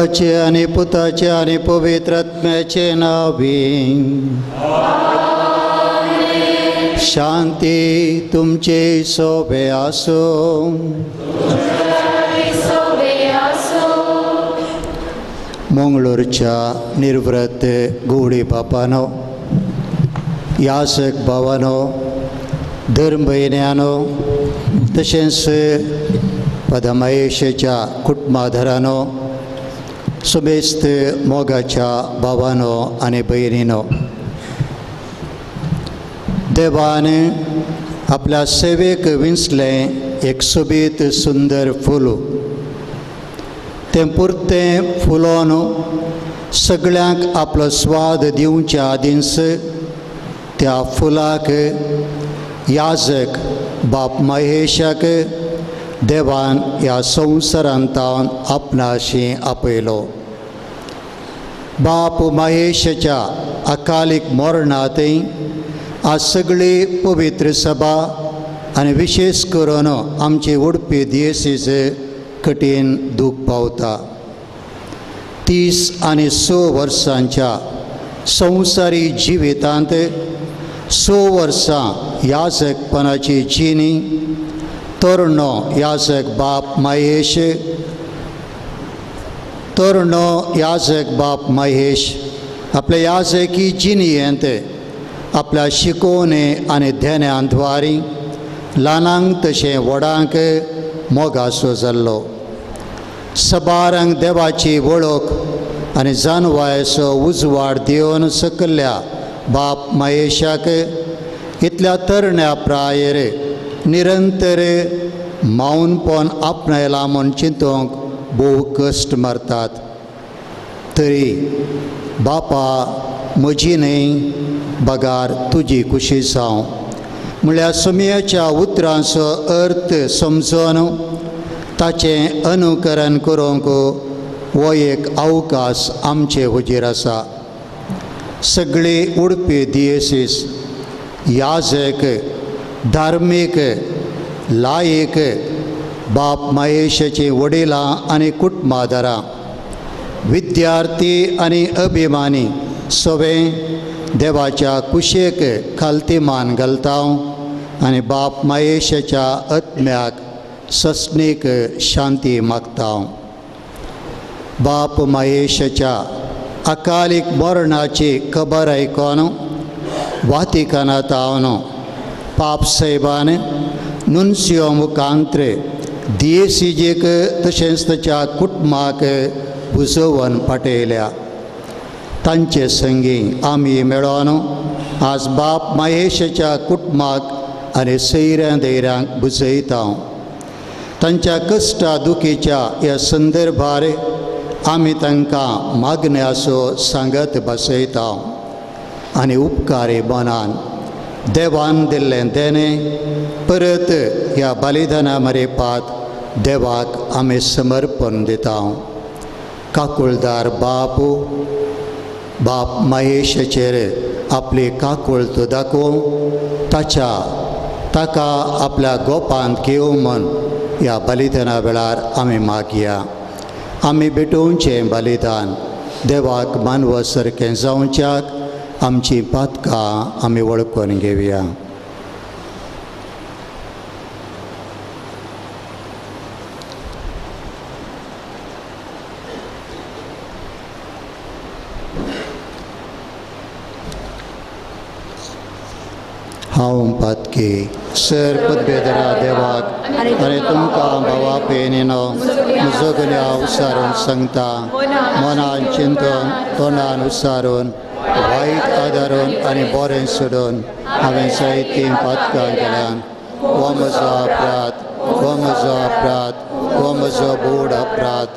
पित्याचे आनी पुताचे आनी पवित्र आत्म्याचे नांवी शांती तुमचे सोबे आसूं। मंगळूरच्या निर्व्रत घुंवडी बापानो, यासक भावानो, धर्म भयण्यानो, तशेंच पदमयेशेच्या कुटुंबाधरानो, सुबेस्त मोगाच्या भावानो आनी भयणीनो, देवान आपल्या सेवेक विंचलें एक सोबीत सुंदर फूल। तें पुरतें फुलोन सगळ्यांक आपलो स्वाद दिवच्या आदींच त्या फुलाक याजक बाप महेशाक देवान ह्या संवसारांतावन आपणाशी आपयलो। बाप महेशाच्या अकालीक मरणांतय आज सगळी पवित्र सभा आनी विशेष करून आमची उडपी दियेसीस कठीण दूख पावता। 30 आनी 6 वर्सांच्या संवसारी जिवितांत 6 वर्सां याजकपणाची जिणी तरणो याजक बाप महेश, तरणो याजक बाप महेश आपल्या याजकी जिणयेंत आपल्या शिकोवणे आनी ध्यानाद्वारी ल्हानांक तशें व्हडांक मोगासो जाल्लो। सबारांक देवाची वळख आनी जानवायचो उजवाड दिवन सकल्ल्या बाप महेशाक इतल्या तरण्या प्रायेर निरंतर मौनपण आपणायलां म्हूण चिंतूंक भोव कश्ट मारतात। तरी बापा म्हजी न्हय बगार तुजी खुशी जावं म्हळ्यार सुमयाच्या उतरांचो अर्थ समजून ताचें अनुकरण करूंक हो एक अवकाश आमचे हुजीर आसा। सगळी उडपी दियेसीस याजक धार्मीक लायक बाप महेशाची वडिलां आनी कुटुंबादारां, विद्यार्थी आनी अभिमानी सगळे देवाच्या कुशेक खालती मान घालता आनी बाप महेशाच्या आत्म्याक ससनीक शांती मागता। बाप महेशाच्या अकालीक मरणाची खबर आयकून वातिकानांत हांव पाप साहेबान नुनसियो मुखांत्र दियेसीजेक तशेंच ताच्या कुटुंबाक बुजोवन पाटयल्या। तांचे संगी आमी मेळोन आज बाप महेशाच्या कुटुंबाक आनी सैऱ्यां दैऱ्यांक बुजयता। तांच्या कश्टा दुखीच्या ह्या संदर्भार आमी तांकां मागण्याचो सांगत बसयता आनी उपकारी मनान देवान दिल्लें देणें परत ह्या बलिदाना मरेपात देवाक आमी समर्पण दिता। काकुळदार बाप बाप महेशाचेर आपली काकुळत दाखोवं ताच्या ताका आपल्या गोपांत घेवं म्हूण ह्या बलिदाना वेळार आमी मागया। आमी भेटोवचें बलिदान देवाक मानव सारकें जावच्याक आमची पातकां आमी वळखून घेवया। हांव पातकी सर पदवेदरा देवाक आनी तुमकां भावा पेनिनो म्हजो गुन्यांव उसारून सांगता, मनान चिंतून तोंडान उसारून वायट आदारून आनी बरें सोडून हांवें जायतीं पातकां केल्यान। हो म्हजो अपराध, हो म्हजो अपराध, हो म्हजो बोड अपराध।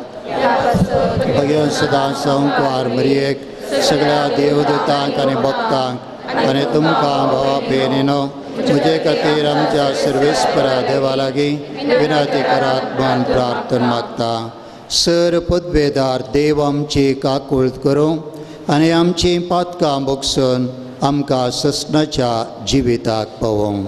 भगवान सदां संकवार मरियेक सगळ्या देवदूतांक आनी भक्तांक आनी तुमकां भावा पेनिनो म्हजे खातीर आमच्या सर्वेस्परा देवा लागीं विनंती करात म्हूण प्रार्थना मागता। सर पदवेदार देव आमची काकूळत करूं आनी आमची पातकां भोगसून आमकां ससनाच्या जिविताक पावोवं।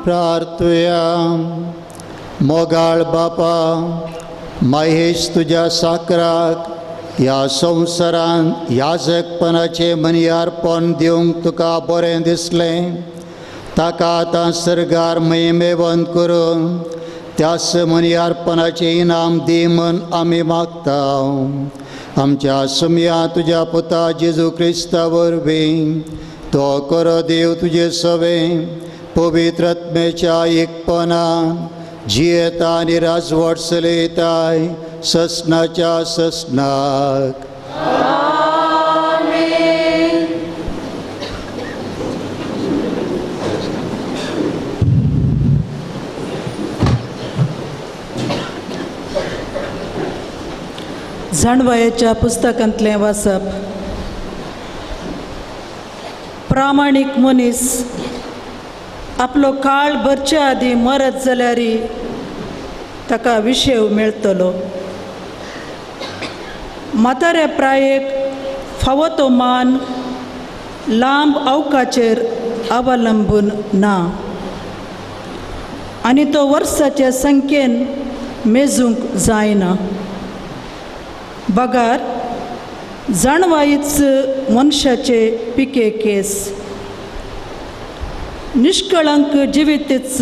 प्रार्थुया. मोगाळ बापा, महेश तुज्या साकराक ह्या संवसारांत याजकपणाचें मनियारपण दिवंक तुका बरें दिसलें. ताका आतां सर्गार महिमेवंत करून त्यास मनियारपणाचें इनाम दी म्हूण आमी मागता. आमच्या सुमया तुज्या पुता जेजू क्रिस्ता वरवीं तो करो देव तुजे सवे पवित्र आत्म्याच्या एकपणान जियेता आनी राजवट चलयताय ससनाच्या ससनाक. जाणवायेच्या पुस्तकांतलें वाचप. प्रामाणीक मनीस आपलो काळ भरचे आदीं मरत जाल्यार ताका विशेव मेळटलो. म्हाताऱ्या प्रायेक फावो तो मान लांब अवकाचेर अवलंबून ना आनी तो वर्साचे संख्येन मेजूंक जायना. बगार जाणवायच मनशाचे पिके केस, निष्कळंक जिवितीच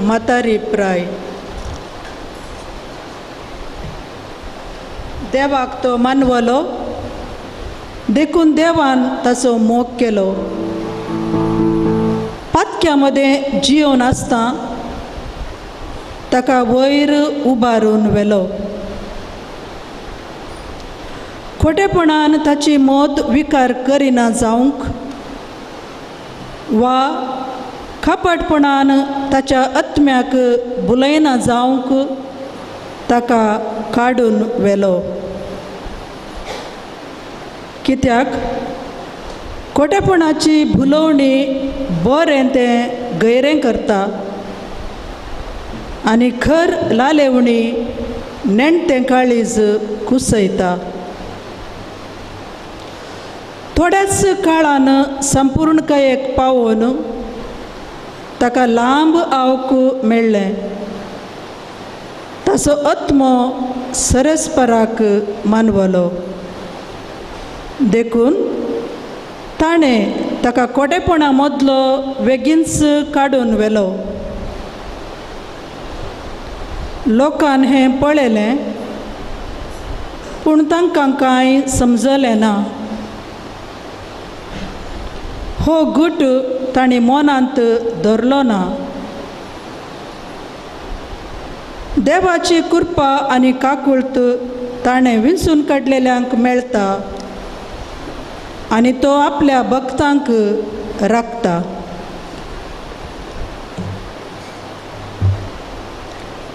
म्हातारी प्राय. देवाक तो मानवलो देखून देवान ताचो मोग केलो. पातक्या मदें जियोन आसता ताका वयर उबारून व्हेलो. खोटेपणान ताची मत विकार करिना जावंक वा खापटपणान ताच्या आत्म्याक भुलयना जावंक ताका काडून व्हेलो. कित्याक खोटेपणाची भुलोवणी बरें तें गैरें करता आनी खर लालेवणी नेणटें काळीज कुसयता. थोड्याच काळान संपूर्णकायेक पावोवन ताका लांब आवक मेळ्ळें. ताचो आत्मो सरस्पराक मानवलो देखून ताणें ताका कोटेपणा मदलो बेगीनच काडून व्हेलो. लोकान हें पळयलें पूण तांकां कांय समजलें ना. हो गुट तांणी मनांत धरलो ना. देवाची कृपा आनी काकुळट ताणें विंचून काडलेल्यांक मेळटा आनी तो आपल्या भक्तांक राखता.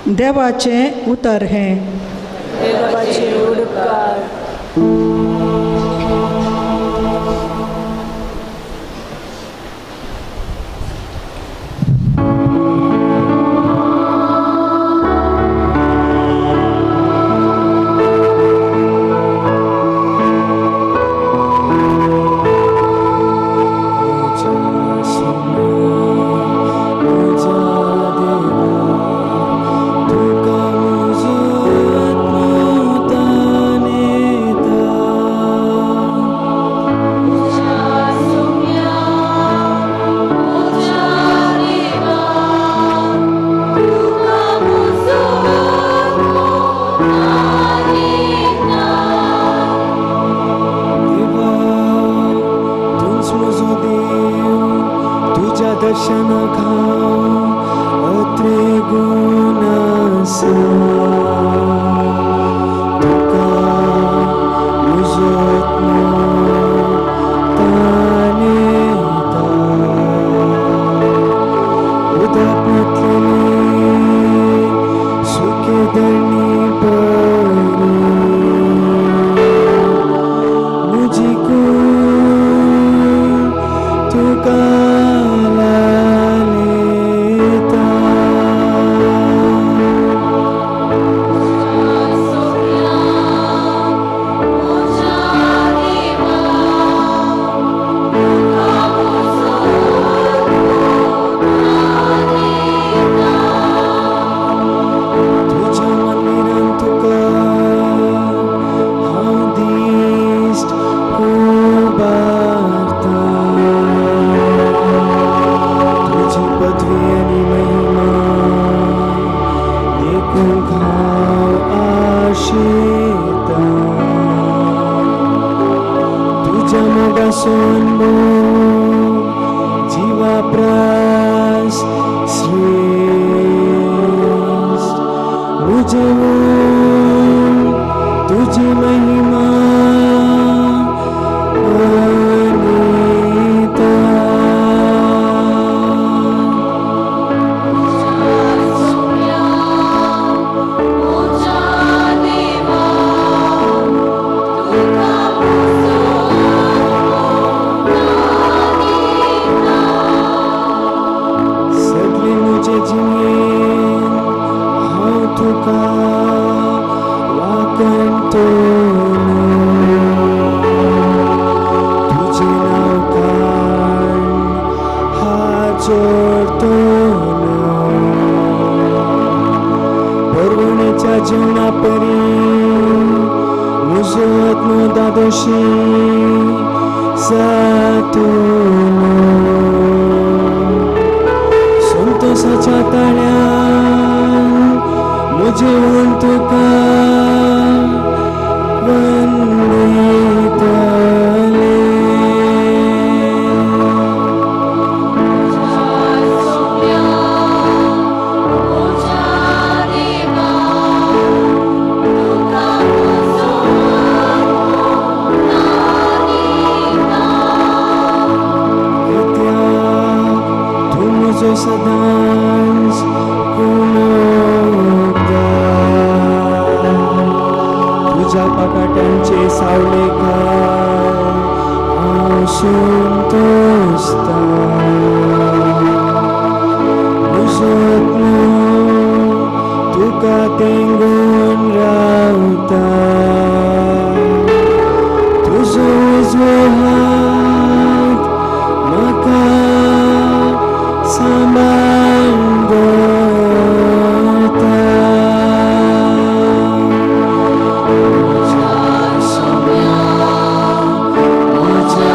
देवाचें उतर हें. देवाचे उपकार. पुसोन मोग जिवा प्रास श्रेष्ठ मुझे तुझी महिमा अनिता। सगळे मुझे जियेन हांव तुका वाकणटलो तुजें नांव काड हात जोडटलो परवणेच्या जेवणा परी म्हजो आत्मो दादोशी जातलो संतोषाच्या ताळ्यान म्हजें ऊन तुका वंदितलें। कित्याक तूं म्हजो सदांच कुमोगदार तुज्या पाकाट्यांचे सावळे खाल हांव संतोषता म्हजो आत्मो तुका तेंगून रावता तुजो उजवो हात म्हाका सांबाळ दवरता। म्हज्या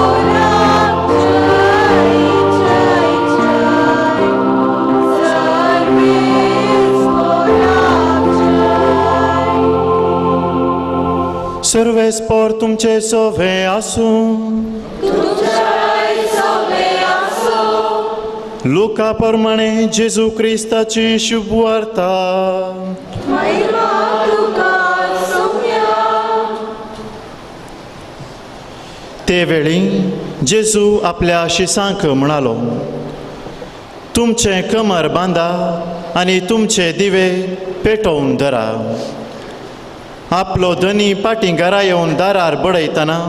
सोम्या म्हज्या देवा तुका म्हजो सर्वेस्पोर तुमचे सोवे आसूं। लुका प्रमाणे जेजू क्रिस्ताची शुभवार्ता। ते वेळी जेजू आपल्या शिसांक म्हणालो, तुमचें कमर बांदा आनी तुमचे दिवे पेटोवन धरा। आपलो धनी पाटी घरा येवन दारार बडयतना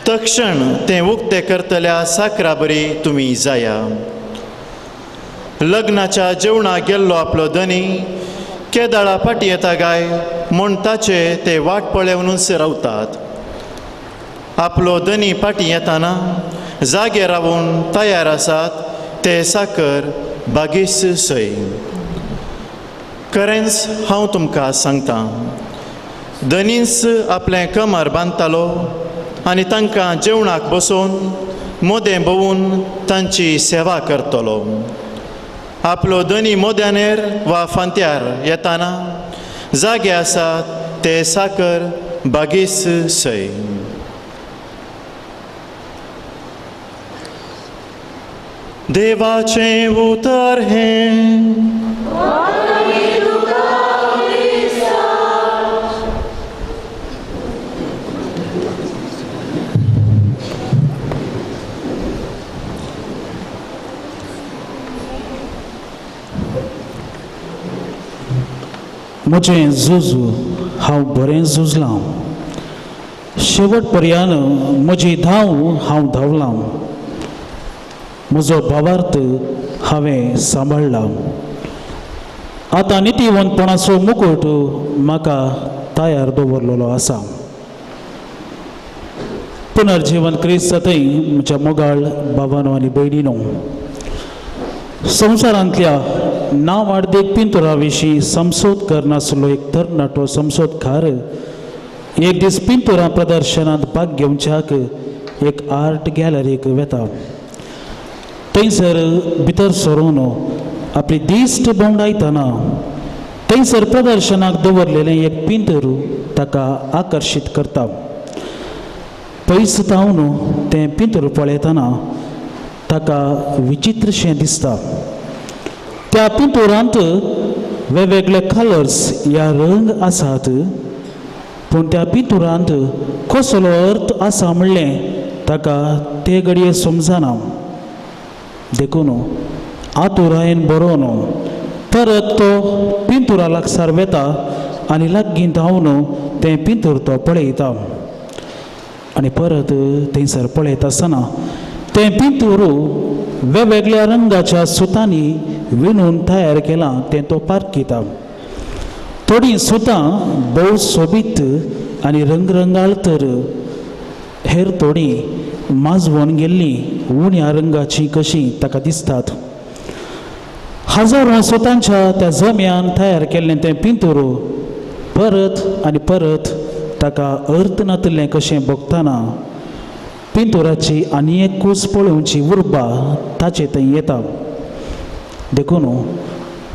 तक्षण तें उक्तें करतल्या साकरा बरी तुमी जाया। लग्नाच्या जेवणाक गेल्लो आपलो धनी केदाळा फाटी येता काय म्हूण ताचे ते वाट पळोवनूच रावतात। आपलो धनी फाटी येताना जागे रावून तयार आसात ते साकर बागीस सय। खरेंच हांव तुमकां सांगता, धनीस आपलें कमर बांदतालो आनी तांकां जेवणाक बसोवन मोदें भोंवून तांची सेवा करतलो. आपलो धनी मोद्यानेर वा फांत्यार येताना जागे आसात ते साकर बागीस सय. देवाचें उतर हें. म्हजें झुजू हांव बरें झुजलां, शेवट पर्यान म्हजी धांव हांव धांवलां, म्हजो भावार्थ हांवें सांबाळ्ळा. आतां नितीवंतपणाचो मुकूट म्हाका तयार दवरलेलो आसा. पुनर्जीवन क्रिस्त थंय म्हज्या मोगाळ भावानो आनी भयणीनो, संवसारांतल्या नांवाडदीक पिंतुरा विशीं संशोध करनासलो एक तरणाटो संशोधकार एक दीस पिंतुरा प्रदर्शनांत भाग घेवच्याक एक आर्ट गॅलरीक वेता. थंयसर भितर सरून आपली दिश्ट भोंवडायतना थंयसर प्रदर्शनाक दवरलेलें एक पिंतूर ताका आकर्शीत करता. पयस तावन तें पिंतूर पळयतना ताका विचित्रशें दिसता. त्या पिंतुरांत वेगवेगळे कलर्स या रंग आसात, पूण त्या पिंतुरांत कसलो अर्थ आसा म्हणलें ताका ते घडये समजना. देखून आतुरायेन बरोवन परत तो पिंतुरा लागसार वेता आनी लागीं धांवन तें पिंतूर तो पळयता आनी परत थंयसर पळयता आसतना तें पिंतूर वेगवेगळ्या रंगाच्या सुतांनी विणून तयार केलां तें तो पारखिता. थोडीं सुतां भोव सोबीत आनी रंगरंगाळ तर हेर थोडीं माजवून गेल्लीं उण्या रंगाचीं कशीं ताका दिसतात. हजारो सुतांच्या त्या जम्यान तयार केल्लें तें पिंतूर परत आनी परत ताका अर्थ नातिल्लें कशें भोगतना पिंतुराची आनी एक कूस पळोवची उर्बा ताचे थंय येता. देखून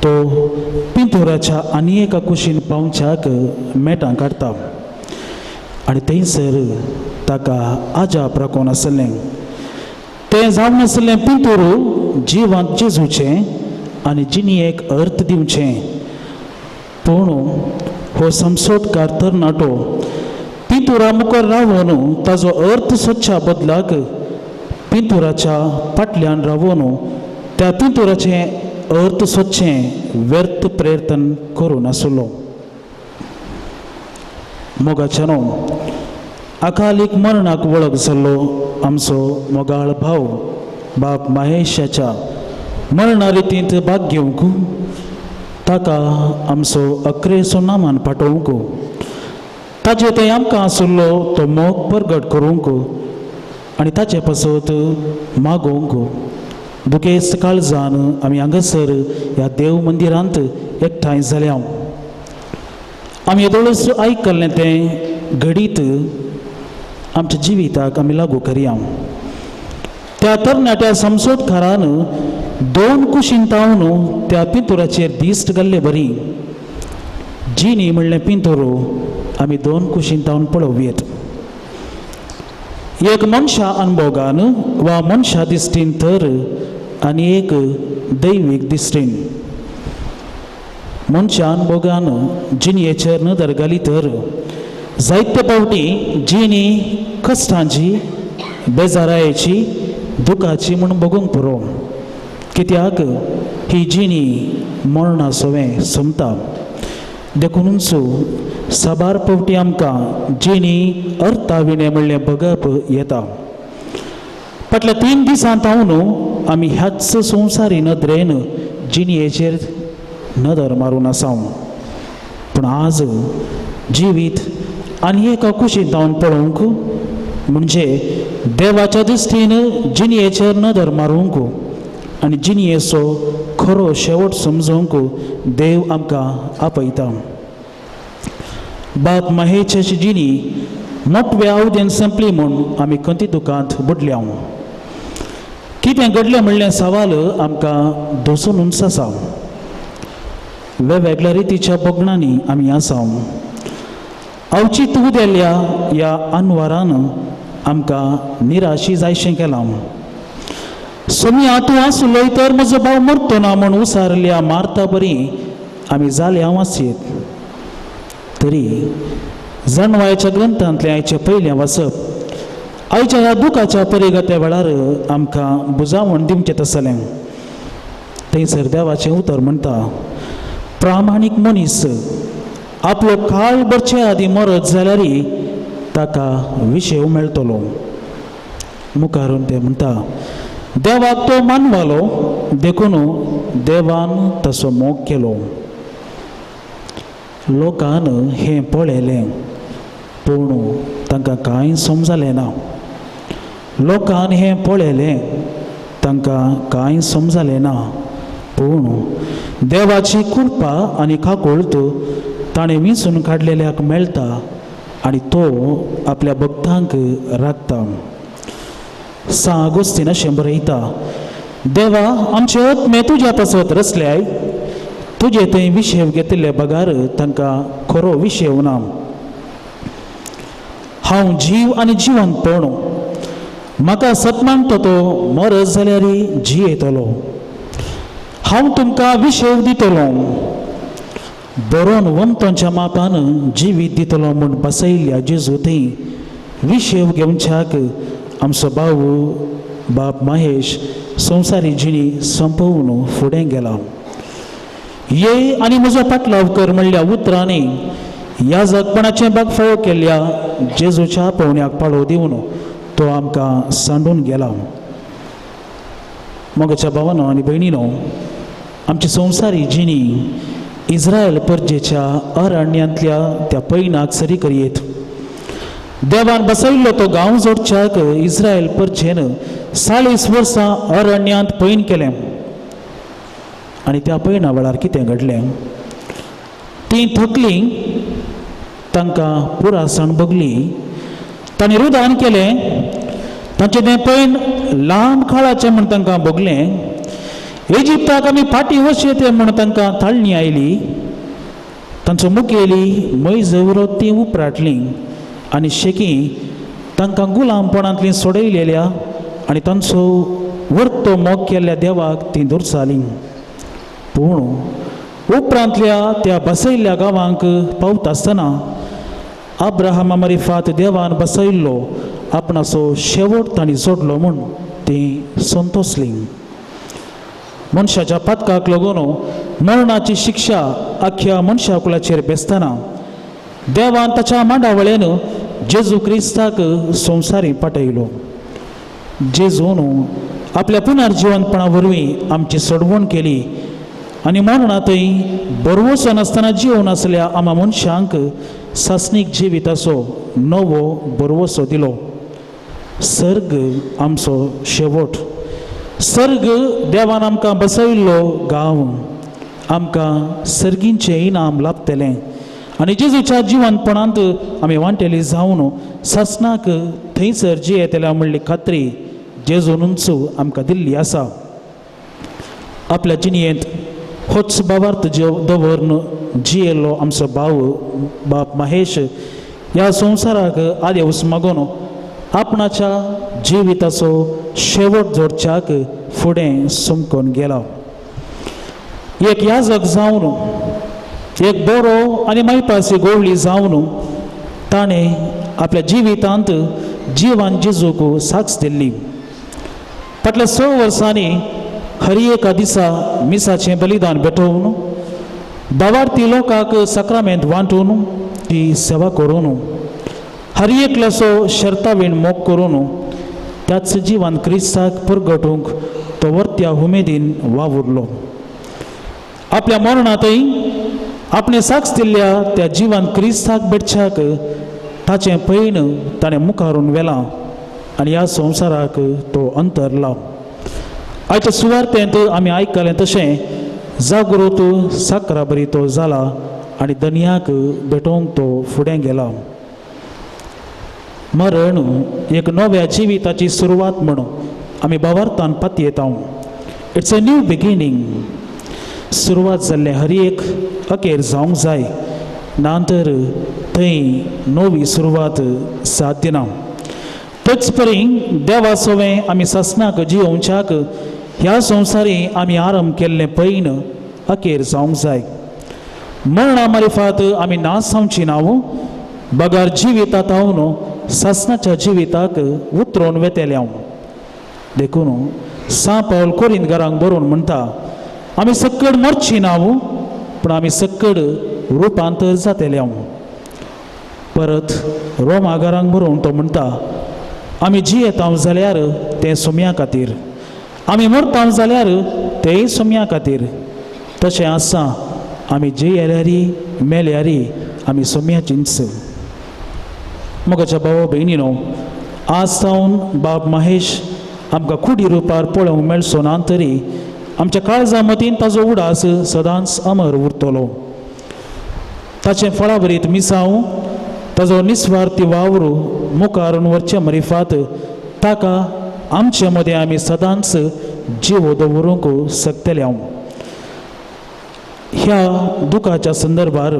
तो पिंतुराच्या आनी एका कुशीन पावच्याक मेटां काडटा आनी थंयसर ताका आजाप राखून आसलें. तें जावन आसलें पिंतूर जिवांत जेजूचें आनी जिणेक अर्थ दिवचें. पूण हो संशोधकार तरणाटो पिंतुरा मुखार रावन ताजो अर्थ सोदच्या बदलाक पिंतुराच्या फाटल्यान रावन त्या पिंतुराचें अर्थ सोदचें व्यर्थ प्रयत्न करून आसलो. मोगाच्यानो, अकालीक मरणाक वळख जाल्लो आमचो मोगाळ भाव बाब महेशाच्या मरणा रितींत भाग घेवंक ताका आमचो अक्रेसो नामान पाठोवंक, ताचे थंय आमकां आशिल्लो तो मोग परगट करूंक आनी ताचे पासत मागोवंक दुखेस्त काळजान आमी हांगासर ह्या देव मंदिरांत एकठांय जाल्या. आमी येदोळच आयकल्लें तें घडीत आमच्या जिविताक आमी लागू करया. त्या तरणाट्या संशोधकारान दोन कुशीन तावन त्या पिंतुराचेर दिश्ट घाल्ले बरी जिणी म्हणलें पिंतूर आमी दोन कुशीन तावन पळोवयेत. एक मनशा अनुभोगान वा मनशा दिश्टीन तर आनी एक दैवीक दिश्टीन. मनशा अनुभोगान जिणयेचेर नदर घाली तर जायते फावटी जिणी कश्टांची, बेजारायेची, दुखाची म्हूण बगूंक पुरो, कित्याक ही जिणी मरणा सवें सोंपता. देखूनच साबार फावटी आमकां जिणी अर्था विणें म्हणलें बगप येता. फाटल्या 3 दिसां तावन आमी ह्याच संवसारी नदरेन जिणयेचेर नदर मारून आसा. पूण आज जिवीत आनी एका कुशीन तावन पळोवंक म्हणजे देवाच्या दृश्टीन जिणयेचेर नदर मारूंक आनी जिणयेचो खरो शेवट समजूंक देव आमकां आपयता. बाप महेशाची जिणी मोटव्या आवदेन संपली म्हूण आमी खंती दुकांत बुडल्या. कितें घडलें म्हणलें सवाल आमकां दसूनच आसा. वेगवेगळ्या रितीच्या बगणांनी आमी आसा. अवचीत उदेल्ल्या ह्या अनवरान आमकां निराशी जायशें केलां. सोमिया तूं आसलोय तर म्हजो भाव मरतो ना म्हूण उसारल्या मारता बरी आमी जाले हांव आसयेत. तरी जाणवायच्या ग्रंथांतलें आयचें पयलें वाचप आयच्या ह्या दुखाच्या परिगत्या वेळार आमकां बुजावण दिवचें तसलें. थंयसर देवाचें उतर म्हणटा, प्रामाणीक मनीस आपलो काळ भरचे आदीं मरत जाल्यार ताका विशेव मेळटलो. मुखारून ते म्हणटा, देवाक तो मानवालो देखून देवान तसो मोग केलो. लोकान हें पळयलें पूण तांकां कांय समजलें ना. लोकान हें पळयलें तांकां कांय समजलें ना, पूण देवाची कृपा आनी काकुळट ताणें विंचून काडलेल्याक मेळटा आनी तो आपल्या भक्तांक राखता. सां आगोस्तीन अशें बरयता, देवा आमचे आत्मे तुज्या पासत रचल्याय, तुजे थंय विशेव घेतिल्ले बगार तांकां खरो विशेव ना. हांव जीव आनी जिवंतपण, म्हाका सतमानतो तो मरत जाल्यार जियेतलो. हांव तुमकां विशेव दितलो, बरोवन वमतोंच्या मापान जिवीत दितलो म्हूण बसयल्ल्या जेजू थंय विशेव घेवच्याक आमचो भाव बाप महेश संवसारी जिणी सोंपोवन फुडें गेला. ये आनी म्हजो पाटलाव कर म्हणल्या उतरांनी ह्या जगपणाचें बागफावो केल्ल्या जेजूच्या पावण्याक पाळो दिवन तो आमकां सांडून गेला. मोगाच्या भावानो आनी भयणीनो, आमची संवसारी जिणी इस्रायल परजेच्या अरण्यांतल्या त्या पैणाक सरी करयेत. देवान बसयल्लो तो गांव जोडच्याक इस्रायल परजेन 40 वर्सां अरण्यांत पैण केलें. आनी त्या पैणा वेळार कितें घडलें? तीं थकलीं, तांकां पुरासण भोगली, तांणी रुदान केलें, तांचें तें पैण लांब काळाचें म्हूण तांकां भोगलें. इजिप्ताक आमी फाटीं वचचें तें म्हूण तांकां ताळणी आयली. तांचो मुखेली मैजवरो तीं उपराटलीं आनी शेकी तांकां गुलामपणांतलीं सोडयलेल्या आनी तांचो वर्तो मोग केल्ल्या देवाक तीं दुरसालीं. पूण उपरांतल्या त्या बसयल्ल्या गांवांक पावता आसतना अब्राहमा मरिफात देवान बसयल्लो आपणाचो शेवट तांणी जोडलो म्हूण तीं संतोसलीं. मनशाच्या पातकाक लागून मरणाची शिक्षा आख्या मनशा कुळाचेर बेसतना देवान ताच्या मांडावळेन जेजू क्रिस्ताक संवसारी पाठयलो. जेजून आपल्या पुनर्जिवनपणा वरवीं आमची सोडवण केली आनी मरणांतय बरवसो नासतना जिवन आसल्या आमा मनशांक सासणीक जिविताचो नवो बरवसो दिलो. सर्ग आमचो शेवट, सर्ग देवान आमकां बसयल्लो गांव, आमकां सर्गींचें इनाम लाभतलें आनी जेजूच्या जिवनपणांत आमी वांटेली जावन सासणाक थंयसर जियेतल्या म्हणली खात्री जेजूनच आमकां दिल्ली आसा. आपल्या जिणयेंत होच भावार्थ दवरून जियेल्लो आमचो भाव बाप महेश ह्या संवसाराक आदेवस मागून आपणाच्या जिविताचो शेवट जोडच्याक फुडें समकून गेला. एक याजक जावन, एक बरो आनी मायपासी गोवळी जावन ताणें आपल्या जिवितांत जिवान जेजूक साक्ष दिल्ली. फाटल्या 6 वर्सांनी हर एका दिसा मिसाचें बलिदान भेटोवन भावार्थी लोकांक साक्रामेंत वांटून ती सेवा करून हर एकल्याचो शर्तावीण मोग करून त्याच जिवान क्रिस्ताक परगटूंक तो वर्त्या उमेदीन वावुरलो. आपल्या मरणांतय आपणे साक्ष दिल्ल्या त्या जिवान क्रिस्ताक भेटच्याक ताचें पैण ताणें मुखारून व्हेलां आनी ह्या संवसाराक तो अंतरला. आयच्या सुवार्तेंत आमी आयकलें तशें जागृत साकराबरी तो जाला आनी दनयाक भेटोवंक तो फुडें गेला. मरण एक नव्या जिविताची सुरवात म्हणून आमी भावार्थान पातयेता. It's a new beginning. सुरवात जाल्लें हर एक अखेर जावंक जाय, ना तर थंय नवी सुरवात साध्य ना. तेच परी देवा सवें आमी सासणाक जियोवच्याक ह्या संवसारी आमी आरंभ केल्लें पयन अखेर जावंक जाय. मरणा मारिफात आमी नाश जावची ना, बगर जिविता तावन सासणाच्या जिविताक उतरोवन वेतले हांव. देखून सां पावल कोरींत घरांक बरोवन म्हणटा, आमी सक्कड मरची ना, पूण आमी सक्कड रुपांतर जातले हांव. परत रोमा घरांक बरोवन तो म्हणटा, आमी जियेता जाल्यार तें सोम्या खातीर, आमी मरता जाल्यार तेंय सोम्या खातीर. तशें आसा आमी जियेल्यारी मेल्यारी आमी सोम्याचींच. मोगाच्या भावा भयणीनो, आज सावन बाब महेश आमकां कुडी रुपार पळोवंक मेळचो ना तरी आमच्या काळजा मतीन ताजो उडास सदांच अमर उरतलो. ताचें फळाभरीत मिसांव, ताजो निस्वार्थी वावर मुखार वरचे मरिफात ताका आमचे मदें आमी सदांच जीव दवरूंक शकतले हांव. ह्या दुखाच्या संदर्भार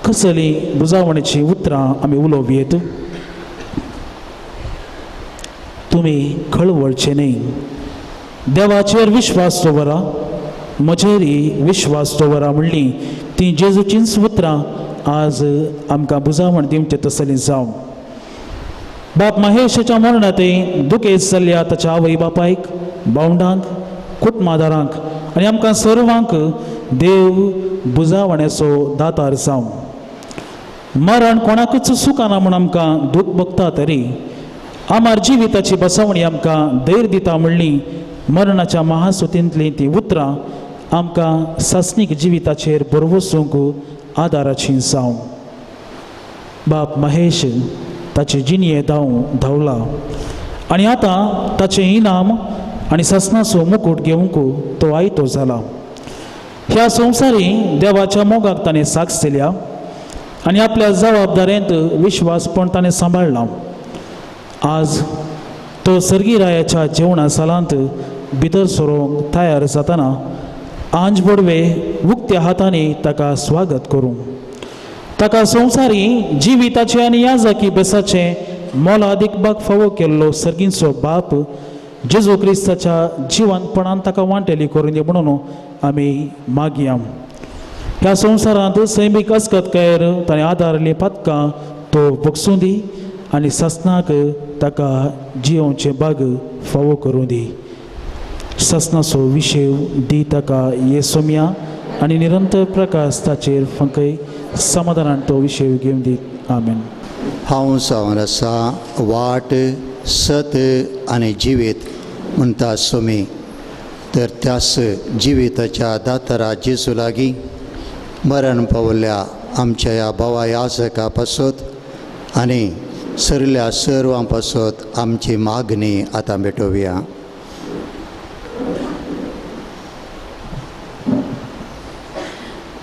कसली बुजावणेची उतरां आमी उलोवयेत? तुमी खळवळचे न्हय. देवाचेर विश्वास दवरा, म्हजेरय विश्वास दवरा म्हणली ती जेजूचींच उतरां आज आमकां बुजावण दिवचे तसली जावं. बाप महेशाच्या मरणांतय दुखेस्त जाल्ल्या ताच्या आवय बापायक, भावंडांक, कुटुंबादारांक आनी आमकां सर्वांक देव बुजावण्याचो दातार जावं. मरण कोणाकूच सुखाना म्हूण आमकां दूख भोगता तरी आमार जिविताची बसवणी आमकां धैर्य दिता म्हणली मरणाच्या महासुतींतलीं तीं उतरां आमकां सासणीक जिविताचेर बरवसूंक आदाराची जावं. बाप महेश ताचे जिणये धांव धांवला आनी आतां ताचें इनाम आनी सासणाचो मुकूट घेवंक तो आयतो जाला. ह्या संवसारी देवाच्या मोगाक ताणें साक्ष दिल्या आनी आपल्या जबाबदारेंत विश्वासपण ताणें सांबाळ्ळां. आज तो सर्गीरायाच्या जेवणा सालांत भितर सरूंक तयार जातना आंज बोडवे उक्त्या हातांनी ताका स्वागत करूं. ताका संवसारी जिविताचें आनी याजकी बेसाचें मोलादीक बाग फावो केल्लो सर्गींचो बाप जेजू क्रिस्ताच्या जिवनपणान ताका वांटेली करून दी म्हणून आमी मागया. ह्या संवसारांत सैमीक अस्कतकायेर ताणें आदारलीं पातकां तो बगसूं दी आनी सासणाक ताका जियोवचें बाग फावो करूं दी. सासणाचो विशेव दी ताका ये सोम्या आनी निरंतर प्रकाश ताचेर फंकय समाधानान तो विशेव घेवन दी. आमेन. हांव जावन आसा वाट, सत आनी जिवीत म्हणटा सोमी, तर त्यास जिविताच्या दातारा जेजू लागीं मरण पावल्ल्या आमच्या ह्या भावा याजका पासत आनी सरल्या सर्वां पासत आमची मागणी आतां भेटोवया.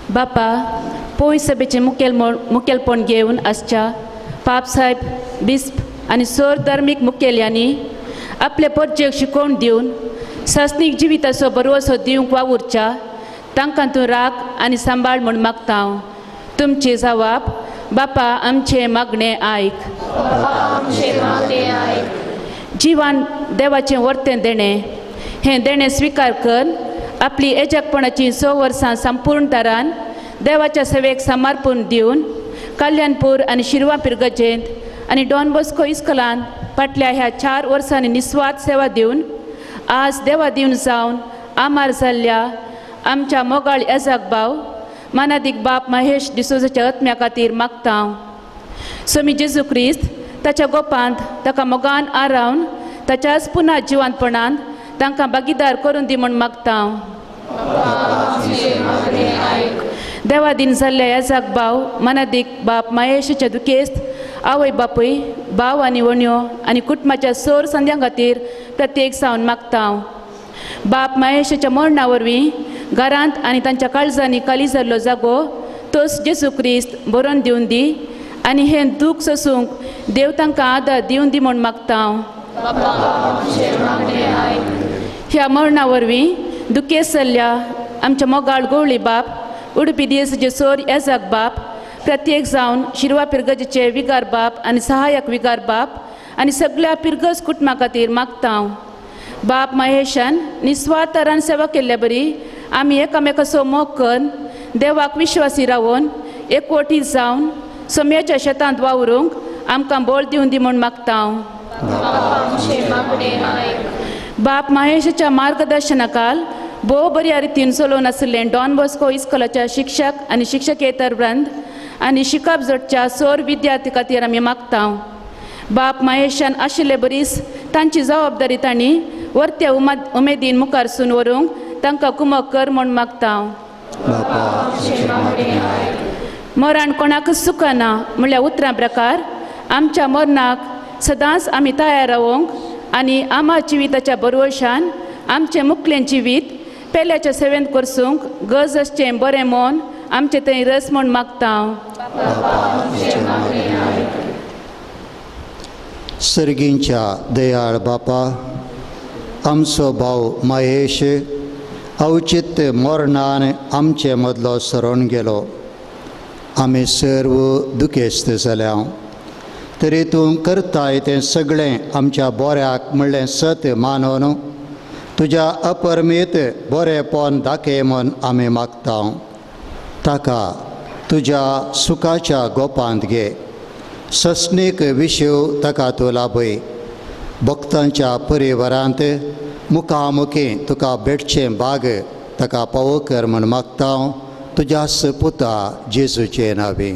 बापा, पोय सभेचें मुखेलपण घेवन आसच्या पापसाहेब, बिस्प आनी सोर धर्मीक मुखेल्यांनी आपले परजेक शिकोवन दिवन सासणीक जिविताचो बरवसो दिवंक वावुरच्या तांकां तूं राख आनी सांबाळ म्हूण मागता हांव. तुमची जवाब बापा आमचें मागणें आयक. जिवान देवाचें वर्तें देणें हें देणें स्विकार कर आपली एजकपणाची 6 वर्सां संपूर्ण तरान देवाच्या सेवेक समर्पण दिवन कल्याणपूर आनी शिरवा पिरगजेंत आनी डॉन बॉस्को इस्कलान फाटल्या ह्या 4 वर्सांनी निस्वार्थ सेवा दिवन आज देवा दिवन जावन आमार जाल्ल्या आमच्या मोगाळ एजाक भाव मानादीक बाप महेश डिसोजाच्या आत्म्या खातीर मागता हांव. स्वामी जेजू क्रिस्त ताच्या गोपांत ताका मोगान आरावन ताच्याच पुना जिवंतपणान तांकां भागीदार करून दी म्हूण मागता हांव. देवा दिन जाल्ल्या एजाक भाव मानादीक बाप महेशाच्या दुखेस्त आवय बापूय भाव आनी वण्यो आनी कुटुंबाच्या सोर संद्यां खातीर प्रत्येक सावन मागता हांव. बाप महेशाच्या मरणा वरवीं घरांत आनी तांच्या काळजांनी काली जाल्लो जागो तोच जेजू क्रिस्त बरोवन दिवन दी आनी हें दूख सोसूंक देव तांकां आदार दिवन दी म्हूण मागता हांव. ह्या मरणा वरवीं दुखेसल्ल्या आमच्या मोगाळ गवळी बाप उडपी दियेसाचे सोर येजाक बाप प्रत्येक जावन शिरवा पिरगजेचे विगार बाप आनी सहायक विगार बाप आनी सगळ्या पिरगज कुटुंबा खातीर मागता हांव. बाप महेशान निस्वार्थान सेवा केल्ल्या बरी आमी एकामेकाचो मोग करून देवाक विश्वासी रावन एकवटी जावन सोम्याच्या शेतांत वावरूंक आमकां बळ दिवन दी म्हूण मागता हांव. बाप महेशाच्या मार्गदर्शनाखाल भोव बऱ्या रितीन चलोवन आशिल्लें डॉन बॉस्को इस्कोलाच्या शिक्षक आनी शिक्षकेतर वृंद आनी शिकप जोडच्या सोर विद्यार्थी खातीर आमी मागता. बाप महेशान आशिल्ले बरीच तांची जबाबदारी तांणी वर्त्या उमेदीन मुखार सून व्हरूंक तांकां कुमक कर म्हूण मागता. मरण कोणाकच चुकना म्हणल्यार उतरां प्रकार आमच्या मरणाक सदांच आमी तयार रावोंक आनी आमा जिविताच्या बरवशान आमचें मुखलें जिवीत पेल्याच्या सेवेंत करसूंक गरज आसचें बरें मन आमचें थंय रस म्हूण मागता. सर्गींच्या दयाळ बापा, आमचो भाव महेश अवचित मरणान आमचे मदलो सरोन गेलो. आमी सर्व दुखेस्त जाल्या तरी तूं करताय तें सगळें आमच्या बऱ्याक म्हणलें सत मानून तुज्या अपरमीत बरेंपण दाखय म्हूण आमी मागता. ताका तुज्या सुखाच्या गोपांत घे, सस्नीक विशीव ताका तूं लाभय. भक्तांच्या परिवारांत मुखामुखी तुका भेटचें बाग ताका पावो कर म्हूण मागता. तुज्या पुता जेजूचे नांवी.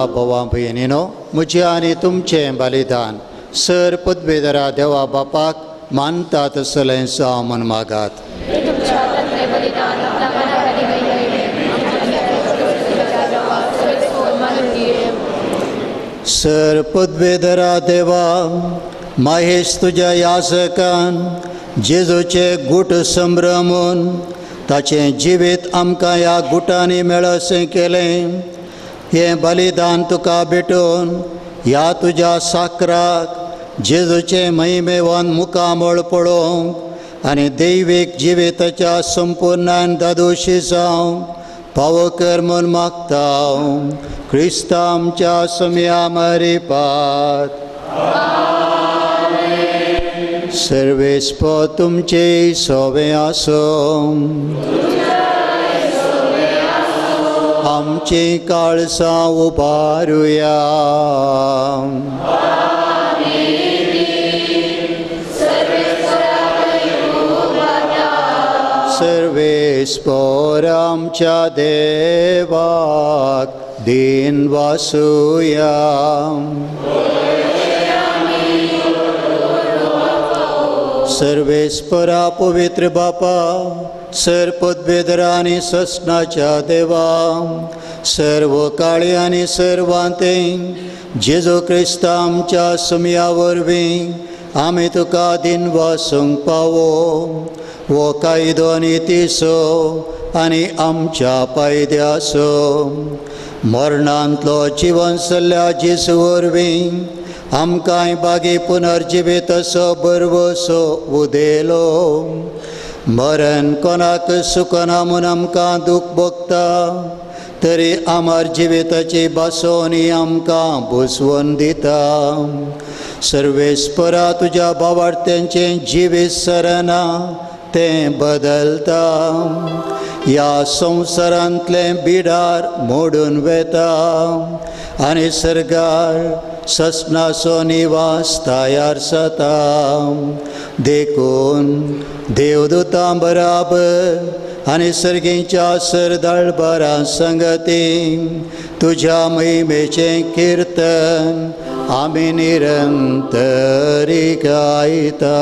भावा भयणीनो, म्हजें आनी तुमचें बलिदान सर पदवेदरा देवा बापाक मानता तसलें जावं म्हूण मागात. सर पदवेदरा देवा, महेश तुज्या याजकान जेजूचे गूट संभ्रमून ताचें जिवीत आमकां ह्या गुटांनी मेळशें केलें. हें बलिदान तुका भेटून ह्या तुज्या साकराक जेजूचें महिमेवन मुखामळ पळोवंक आनी दैवीक जिविताच्या संपुर्णान दादोशी जावंक पावो कर म्हूण मागता. क्रिस्ता आमच्या सम्या मरिपात. सर्वेस्पो तुमचे सोवे आसूं. आमचीं काळसां उबारुया. सर्वेस्पोर आमच्या देवाक दीन वासुया. सर्वेस्परा पवित्र बापा, सर पदवेदरा आनी ससनाच्या देवा, सर्व काळी आनी सर्वांते जेजू क्रिस्त आमच्या सुमया वरवीं आमी तुका दिन वासूंक पावो. हो कायदो आनी तिसो आनी आमच्या पायद्यासो मरणांतलो जिवन सल्ल्या जेजू वरवीं आमकांय बागी पुनर्जिवीत असो बरवसो उदेलो. मरण कोणाक सुकना म्हूण आमकां दूख भोगता, तरी आमर जिविताची बासोनी आमकां बुजवून दिता. सर्वेस्परा तुज्या बावार्थ्यांचें जिवीत सरना तें बदलता, ह्या संवसारांतलें बिडार मोडून वेता आनी सर्गार ससनाचो निवास तयार जाता. देखून देवदूतां बराबर आनी सर्गीच्या सरदाळबारां संगती तुज्या महिमेचें किर्तन आमी निरंतरी गायता.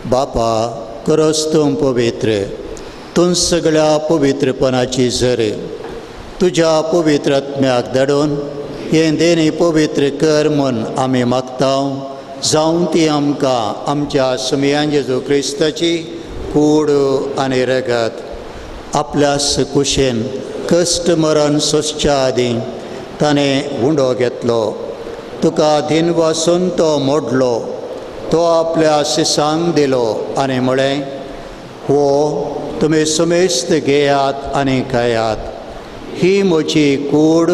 बापा, करस तूं पवित्र, तूं सगळ्या पवित्रपणाची झर, तुज्या पवित्र आत्म्याक धाडून हें देणें पवित्र कर म्हूण आमी मागता. जावं ती आमकां आमच्या सुमयान जेजू क्रिस्ताची कूड आनी रगत आपल्या कुशेन कश्ट मरण सोंसच्या आदीं ताणें उंडो घेतलो, तुका दिन वासून तो मोडलो, तो आपल्या शिसांक दिलो आनी म्हळें, हो तुमी सुमेस्त घेयात आनी खायात, ही म्हजी कूड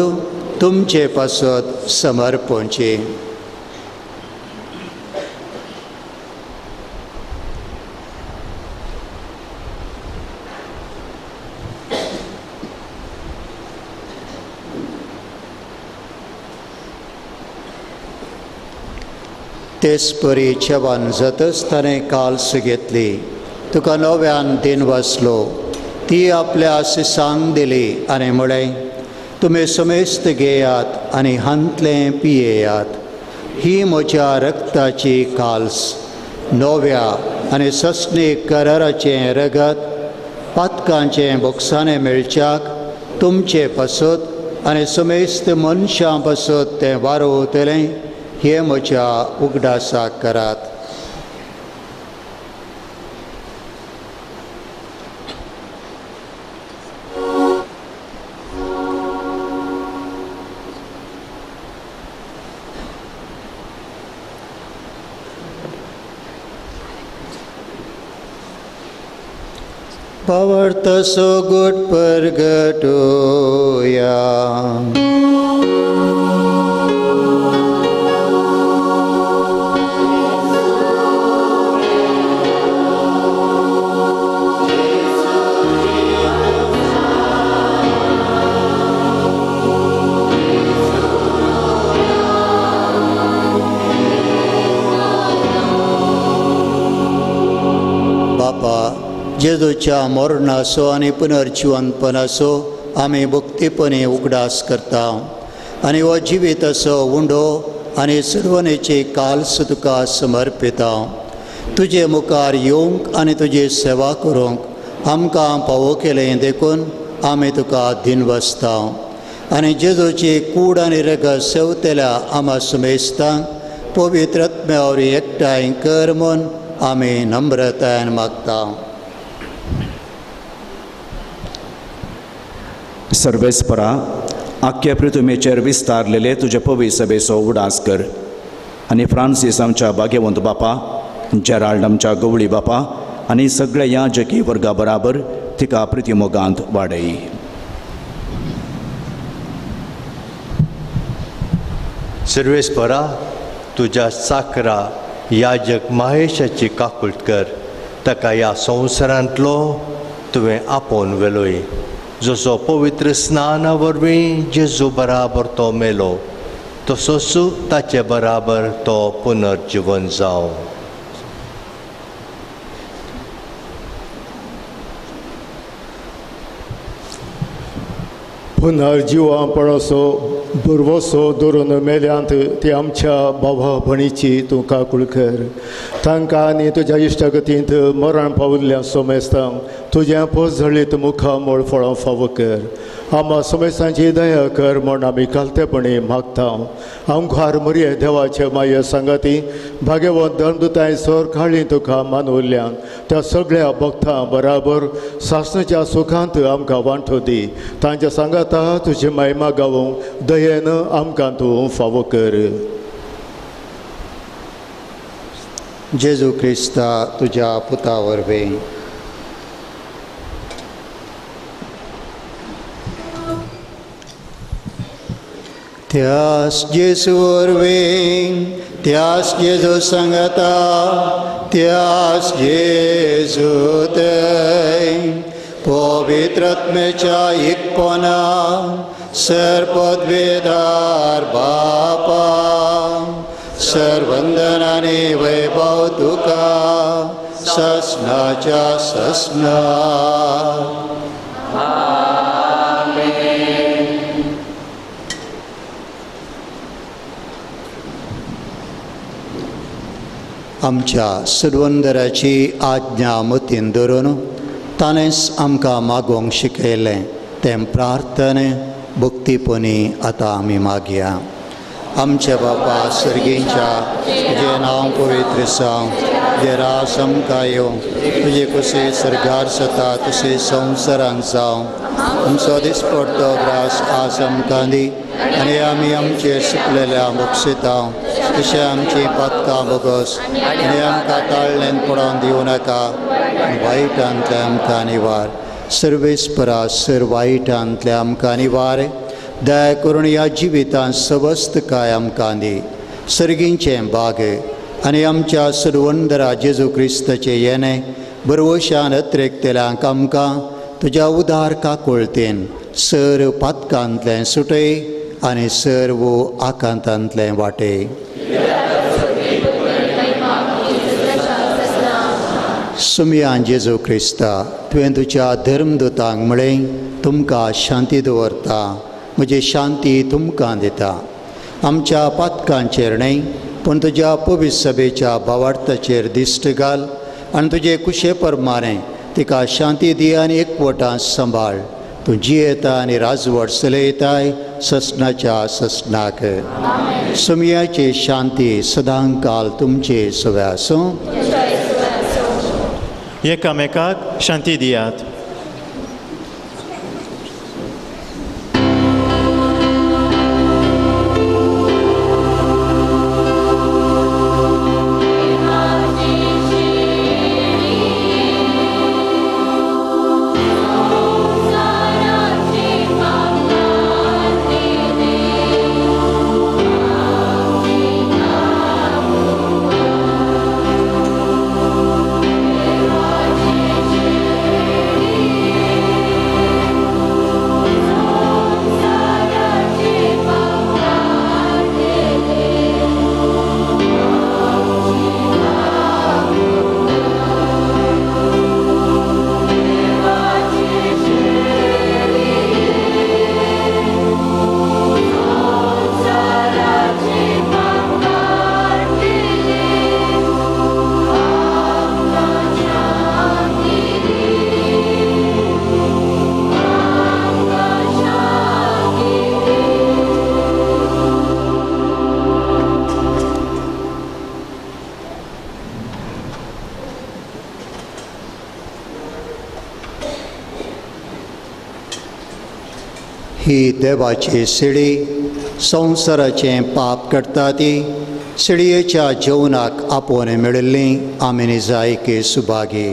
तुमचे पासत समर्पणची. तेच परी जेवण जातच ताणें काल्स घेतली, तुका नव्यान दिन वाचलो, ती आपल्या शिसांक दिली आनी म्हळें, तुमी समेस्त घेयात आनी हांतलें पियेयात, ही म्हज्या रक्ताची काल्स, नव्या आनी सस्नीक कराराचें रगत, पातकांचें बोगसाणें मेळच्याक तुमचे पासत आनी समेस्त मनशां पासत तें वारोवतलें, हे म्हज्या उगडासाक करात. पवर्तसो गुट परगटोया. जेजूच्या मरणाचो आनी पुनर्जिवनपणाचो आमी भक्तीपणी उगडास करता आनी हो जिविताचो उंडो आनी सुरवणेची काल्स तुका समर्पिता. तुजे मुखार येवंक आनी तुजी सेवा करूंक आमकां पावो केलें देखून आमी तुका दिनवसता आनी जेजूची कूड आनी रगत सेवतेल्या आमा सुमेस्तांक पवित्र आत्म्या वरवीं एकठांय कर म्हूण आमी नम्रतायेन मागता. सर्वेस्परा आख्या पृथ्वीचेर विस्तारलेले तुजे पवित्र सभेचो उडास कर आनी फ्रांसीस आमच्या भाग्यवंत बापा, जेराल्ड आमच्या गवळी बापा आनी सगळ्या याजकी वर्गा बराबर तिका प्रितीमोगांत वाडय. सर्वेस्परा तुज्या साकरा याजक महेशाची काकूट कर, ताका ह्या संवसारांतलो तुवें आपोवन व्हेलोय, जसो पवित्र स्नाना वरवीं जेजू बराबर तो मेलो तसोच ताचे बराबर तो पुनर्जिवन जावं. पुनर्जिवापणाचो भरवसो धरून मेल्यांत ती आमच्या बाबा भणीची तूं काकूळ कर. तांकां आनी तुज्या इश्टागतींत मरण पाविल्ल्या सोमेस्तांक तुज्या पोजळीत मुखामळ फळां फावो कर. आमा सोमेस्तांची दया कर म्हूण आमी कालतेपणी मागता. आमखार मरये देवाचे माये सांगाती भाग्यवंत धर्मदुतांय सर काळी तुका मानवल्ल्यान त्या सगळ्या भक्तां बराबर सासणाच्या सुखांत आमकां वांटो दी. तांच्या सांगाता तुजी महिमा गावूंक दयेन आमकां तूं फावो कर. जेजू क्रिस्ता तुज्या पुता वरवीं. त्यास जेजू वरवीं, त्यास जेजू सांगाता, त्यास जेजू थंय पवित्र आत्म्याच्या एकपणा सर्पद्वेदार बापा सर्वंदनाने वैभव तुका ससनाच्या ससना. आमच्या सुरवंदराची आज्ञा मतीन धरून ताणेंच आमकां मागोवंक शिकयलें तें प्रार्थने भक्तीपणी आतां आमी मागया. आमच्या बापा सर्गींच्या तुजें नांव पवित्र जावं, तुजें राज आमकां येवं, तुजे कशें सर्गार जाता तशें संवसारांत जावं. आमचो दिसपडतो ग्रास आज आमकां दी आनी आमी आमचे सुकलेल्या मोक्षिता तशें आमची पातकां बोगस आनी आमकां ताळ्ळेन पडोवन दिवं नाका, वायटांतल्या आमकां निवार. सर्वेस्परा सर वायटांतल्या आमकां निवार. दया करून ह्या जिवितांत सवस्तकाय आमकां दी. सर्गींचें भाग आनी आमच्या सर्वंदरा जेजू क्रिस्ताचें येणें बरवशान अत्रेकतेल्यांक आमकां तुज्या उदार काकुळतेन सर पातकांतलें सुटय आनी सर्व आकांतांतलें वाटे. सुमयान जेजू क्रिस्ता तुवें तुज्या धर्मदूतांक म्हळें तुमकां शांती दवरता, म्हजी शांती तुमकां दिता. आमच्या पातकांचेर न्हय पूण तुज्या पवित्र सभेच्या भावार्थाचेर दिश्ट घाल आनी तुजे कुशे प्रमाणें तिका शांती दी आनी एकवटान सांबाळ. तूं जियेता आनी राजवट चलयताय ससनाच्या ससनाक. सुमयाची शांती सदांकाल तुमचे सगळे आसूं. एकामेकाक शांती दियात. Thank you. ही देवाची शिडी संवसाराचें पाप करता ती शिडयेच्या जेवणाक आपोवन मेळिल्ली आमी निजायकी सुभागी.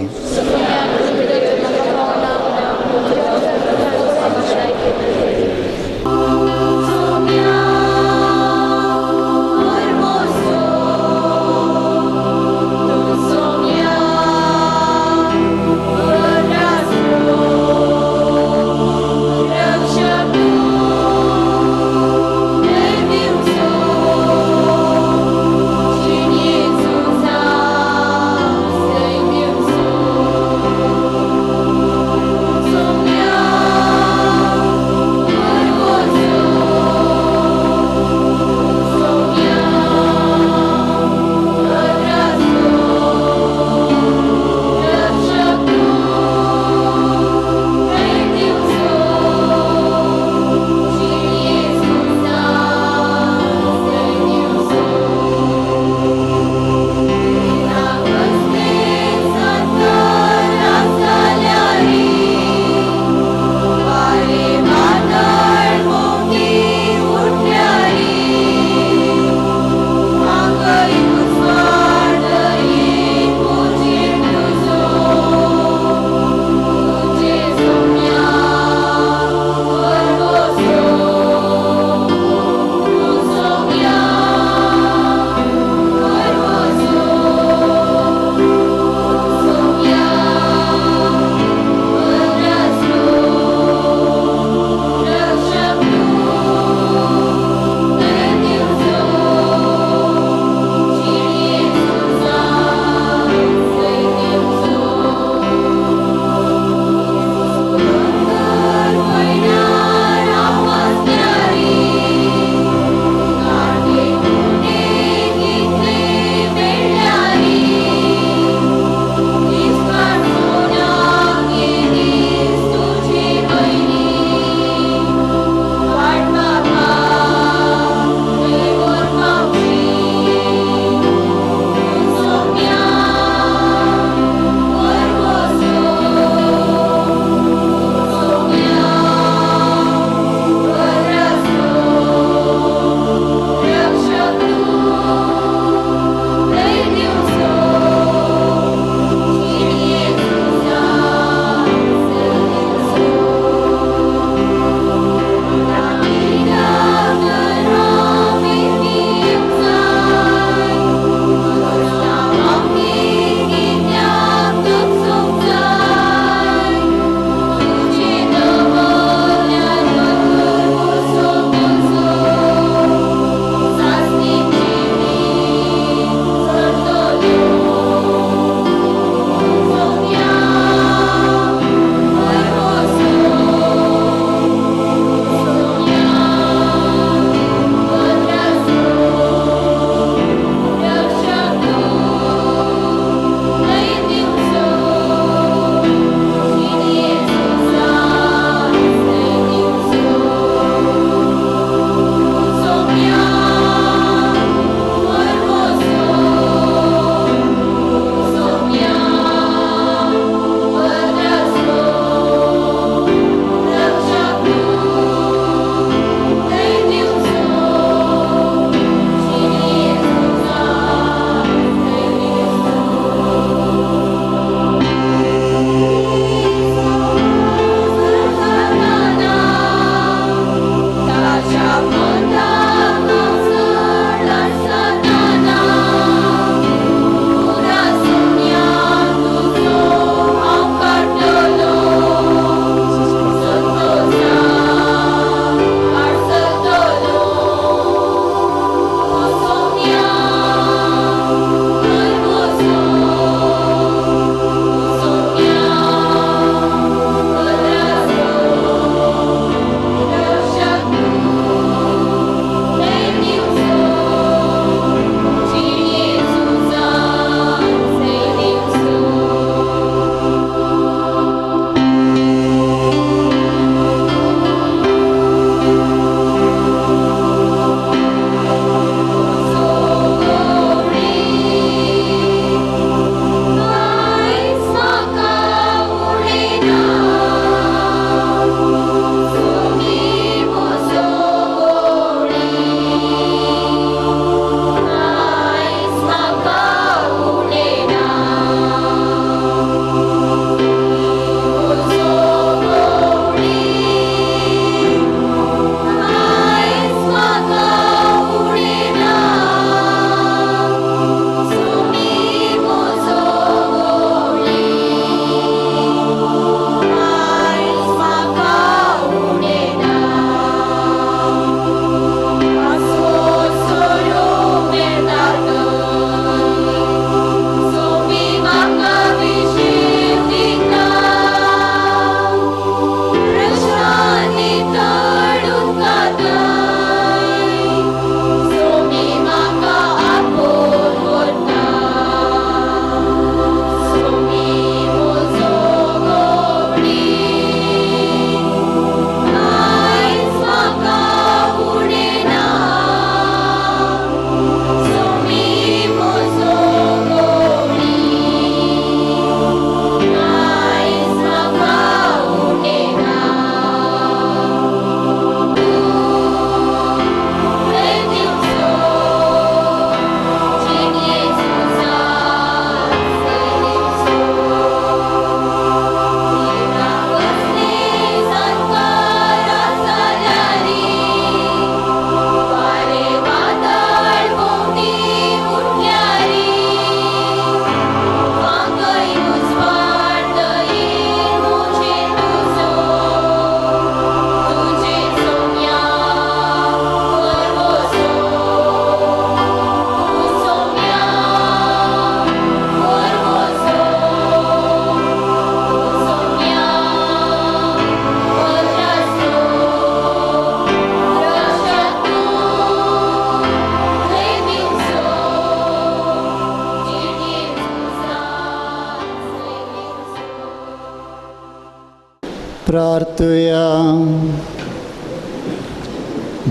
प्रार्थुया.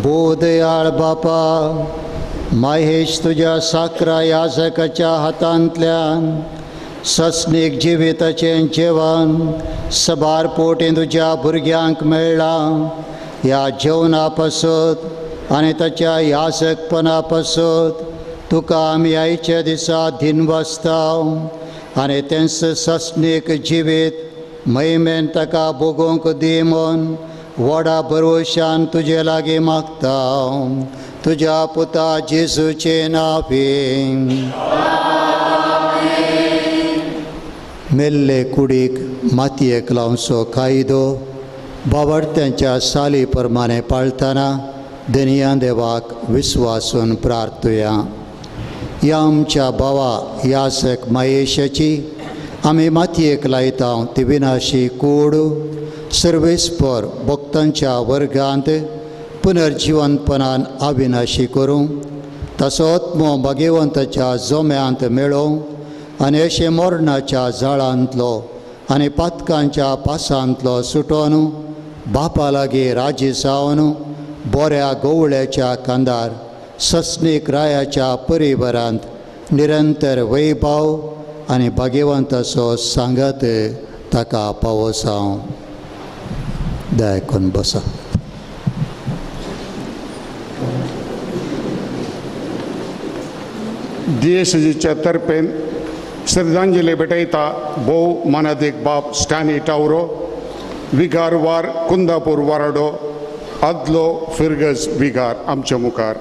बोदयाळ बापा, महेश तुज्या साकरा याजकाच्या हातांतल्यान सस्नीक जिविताचें जेवण सबार पोटीं तुज्या भुरग्यांक मेळ्ळां. ह्या जेवणा पासत आनी ताच्या याजकपणा पासत तुका आमी आयच्या दिसा दिनवासता आनी तेंच सस्नीक जिवीत महिमेन ताका भोगोवंक दी म्हूण व्हडा भरवशान तुजे लागीं मागता. तुज्या पुता जेजूचे नांवे. मेल्ले कुडीक मातयेक लावचो कायदो बावडत्यांच्या साली प्रमाणे पाळतना दनया देवाक विस्वासून प्रार्थुया. ह्या आमच्या भावा यासक महेशाची आमी मातयेक लायता ती विनाशी कूड सर्वेस्पर भक्तांच्या वर्गांत पुनर्जिवनपणान अविनाशी करूं, तसो आत्मो भाग्यवंताच्या जोम्यांत मेळोवं आनी अशें मरणाच्या जाळांतलो आनी पातकांच्या पासांतलो सुटोन बापा लागीं राजी जावन बऱ्या गोवळ्याच्या कांदार सस्नीक रायाच्या परिवारांत निरंतर वैभाव आनी भाग्यवंताचो सांगात ताका पावोसांव. दया करून बसा. दियेसजीच्या तर्फेन श्रद्धांजली भेटयता भोव मानादीक बाब स्टॅनी टावरो, विगार वार कुंदापूर वाराडो, आदलो फिरगज विगार आमच्या मुखार.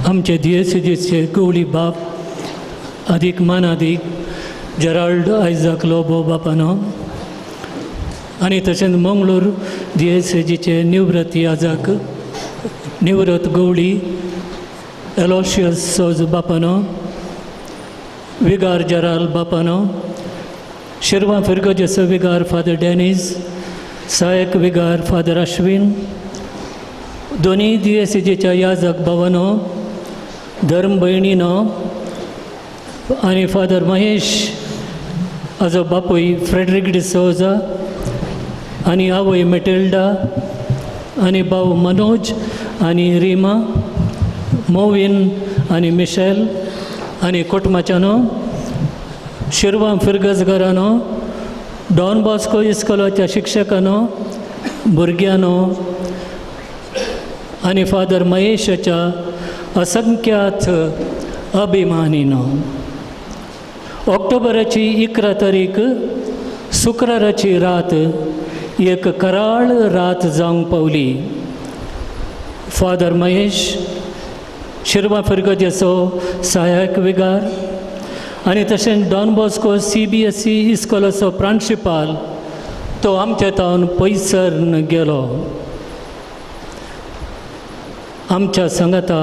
आमचे दियेसजीचे गवळी बाप आदीक मानादीक जेराल्ड आयजाक लोबो बापानो आनी तशेंच मंगळूर दियेसजीचे निवृत्त याजक निवृत्त गवळी एलोशियस सोज बापानो, विगार जेराल बापानो, शिरवां फिरगजेचो विगार फादर डॅनीस, सहायक विगार फादर अश्विन, दोनूय दियेसजीच्या याजक भावानो, धर्म भयणीनो आनी फादर महेश हाजो बापूय फ्रेडरीक डिसोजा आनी आवय मेटिल्डा आनी भाव मनोज आनी रिमा, मोविन आनी मिशेल आनी कोटमाच्यानो, शिरवां फिरगजगारानो, डॉन बॉस्को इस्कोलाच्या शिक्षकानो, भुरग्यांनो आनी फादर महेशाच्या असंख्यात अभिमानीनो. ऑक्टोबराची 11 तारीख शुक्राराची रात एक कराळ रात जावंक पावली. फादर महेश शिरवां फिरगजेचो सहायक विगार आनी तशेंच डॉन बॉस्को CBSE इस्कोलाचो प्रांशिपाल तो आमच्या तावन पयसर गेलो. आमच्या संगता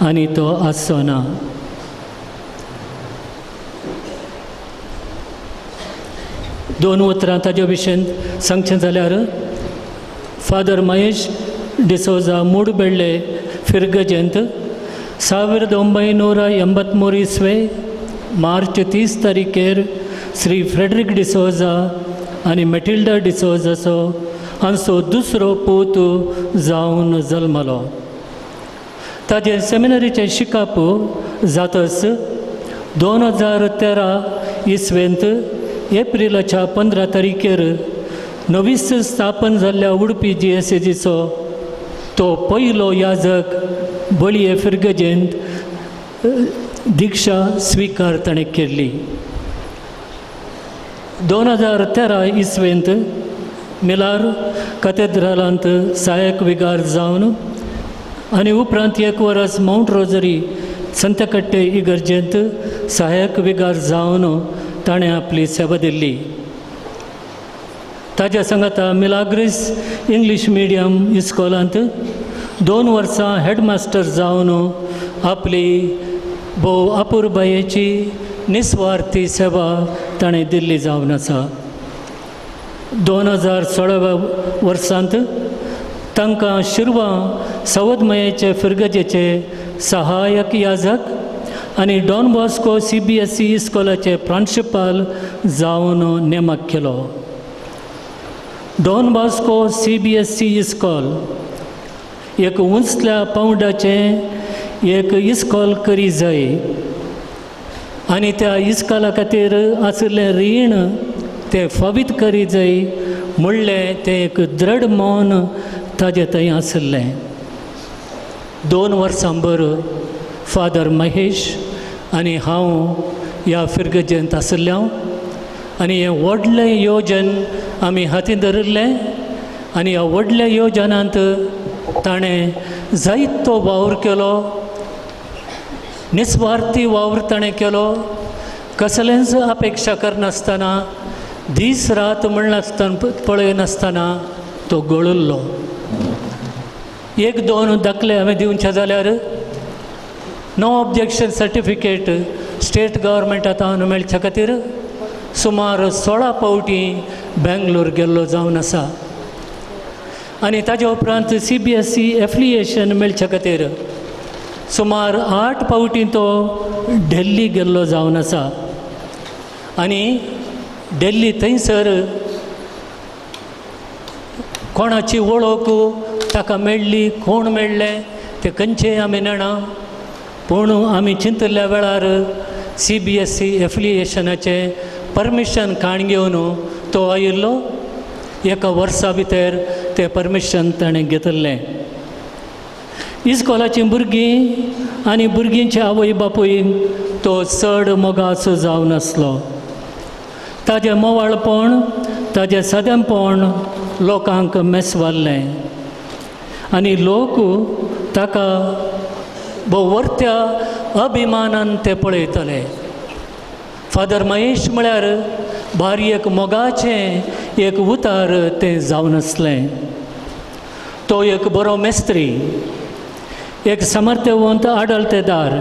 आनी तो आसचो ना. दोन उतरां ताज्या विशयन सांगचें जाल्यार फादर महेश डिसोजा मूडबेळ्ळे फिरगजेंत 1983 इस्वे मार्च 30 तारखेर श्री फ्रेडरीक डिसोजा आनी मेटिल्डा डिसोजाचो हांचो दुसरो पूत जावन जल्मलो. ताजें सेमिनरीचें शिकप जातच 2013 इस्वेंत एप्रिलाच्या 15 तारखेर नवीच स्थापन जाल्ल्या उडपी जीएसएजीचो तो पयलो याजक बळये फिरगजेंत दीक्षा स्विकार ताणें केल्ली. 2013 इस्वेंत मिलार कथेद्रालांत सहायक विगार जावन आनी उपरांत एक वरस मावंट रोजरी संतकट्टे इगर्जेंत सहायक विगार जावन ताणें आपली सेवा दिल्ली. ताज्या सांगाता मिलाग्रीस इंग्लीश मिडियम इस्कोलांत 2 वर्सां हेडमास्टर जावन आपली भोव अपुरबायेची निस्वार्थी सेवा ताणें दिल्ली जावन आसा. 2016 वर्सांत तांकां शिरवां सावदमयेचे फिरगजेचे सहायक याजक आनी डॉन बॉस्को CBSE इस्कॉलाचे प्रांशुपाल जावन नेमक केलो. डॉन बॉस्को CBSE इस्कॉल एक उंचल्या पावंड्याचें एक इस्कॉल करी जाय आनी त्या इस्कॉला खातीर आशिल्लें रीण तें फावीत करी जाय म्हणलें तें एक दृढ मन ताजें थंय आशिल्लें. 2 वर्सां भर फादर महेश आनी हांव ह्या फिरगजेंत आशिल्लें हांव आनी हें व्हडलें योजन आमी हातीन धरिल्लें आनी ह्या व्हडल्या योजनांत ताणें जायतो वावर केलो, निस्वार्थी वावर ताणें केलो. कसलेंच अपेक्षा करनासतना दीस रात म्हणनासतना पळयनासतना तो गळिल्लो. 1-2 दाखले हांवें दिवचे जाल्यार नो ऑब्जेक्शन सर्टिफिकेट स्टेट गव्हर्मेंटा तावन मेळच्या खातीर सुमार 16 फावटी बेंगलोर गेल्लो जावन आसा आनी ताज्या उपरांत CBSE affiliation मेळच्या खातीर सुमार 8 फावटी तो दिल्ली गेल्लो जावन आसा आनी दिल्ली थंयसर कोणाची वळख ताका मेळ्ळी, कोण मेळ्ळें तें खंयचें आमी जाणा, पूण आमी चिंतिल्ल्या वेळार CBSE एफिलिएशनाचें परमिशन काण घेवन तो आयिल्लो. एका वर्सा भितर तें परमिशन ताणें घेतिल्लें. इस्कॉलाचीं भुरगीं आनी भुरगींचे आवय बापूय तो चड मोगाचो जावन आसलो. ताजें मोवाळपण, ताजें सादेंपण लोकांक मेसवाल्लें आनी लोक ताका भोवरत्या अभिमानान ते पळयतले. फादर महेश म्हळ्यार भारी एक मोगाचें एक उतार तें जावन आसलें. तो एक बरो मेस्त्री, एक समर्थवंत आडलतेदार,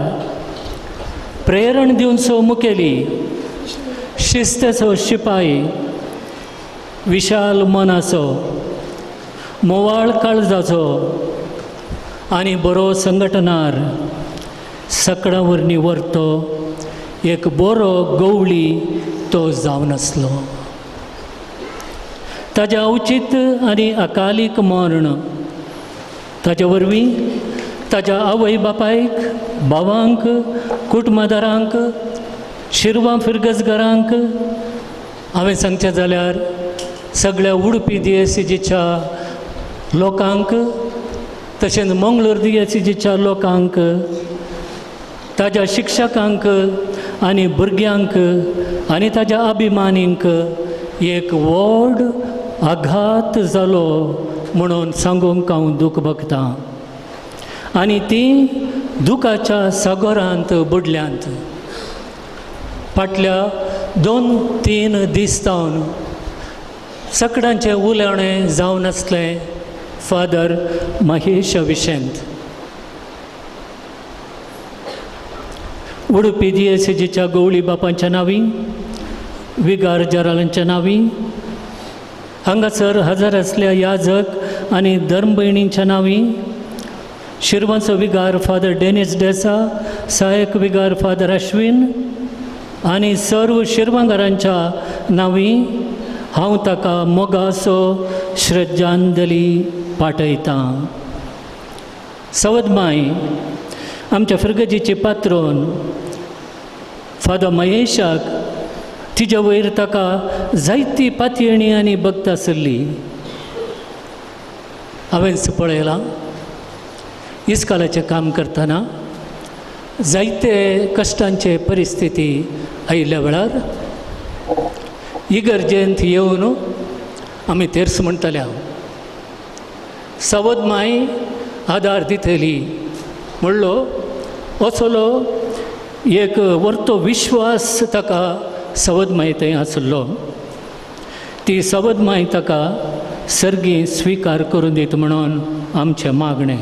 प्रेरण दिवचो मुखेली, शिस्तेचो शिपाई, विशाल मनाचो, मोवाळ काळजाचो आनी बरो संघटनार, सकडां वरवीं व्हरतो एक बरो गवळी तो जावन आसलो. ताज्या अवचीत आनी अकालीक मर्ण ताज्या वरवीं ताज्या आवय बापायक, भावांक, कुटुंबदारांक, शिरवां फिरगजगारांक, हांवें सांगचें जाल्यार सगळ्या उडपी DSCGच्या लोकांक, तशेंच मंगळूर DSCGच्या लोकांक, ताज्या शिक्षकांक आनी भुरग्यांक आनी ताज्या अभिमानींक एक व्हड आघात जालो म्हणून सांगूंक हांव दूख भोगतां आनी ती दुखाच्या सागरांत बुडल्यांत. फाटल्या 2-3 दीस जावन सकडांचें उलोवणें जावन आसलें फादर महेश विशेंत. उडपी DSCGच्या गवळी बापांच्या नांवी, विगार जरालांच्या नांवी, हांगासर हजर आसल्या याजक आनी धर्मभयणींच्या नांवी, शिरवांचो विगार फादर डेनिस डेसा, सहायक विगार फादर अश्विन आनी सर्व शिरवांगारांच्या नांवी हांव ताका मोगाचो श्रद्धांजली पाठयतां. सवदमाय आमच्या फिरगजीची पात्रोन फादर महेशाक तिज्या वयर ताका जायती पातयेणी आनी भक्त आसली. हांवेंच पळयलां इस्कॉलाचें काम करतना जायते कश्टांचे परिस्थिती आयिल्ल्या वेळार इगर्जेंत येवन आमी तेर्स म्हणटले हांव सवदमाय आदार दितली म्हणलो असलो एक वर्तो विश्वास ताका सवदमाय थंय आसलो. ती सवदमाय ताका सर्गी स्विकार करून दीत म्हणून आमचें मागणें.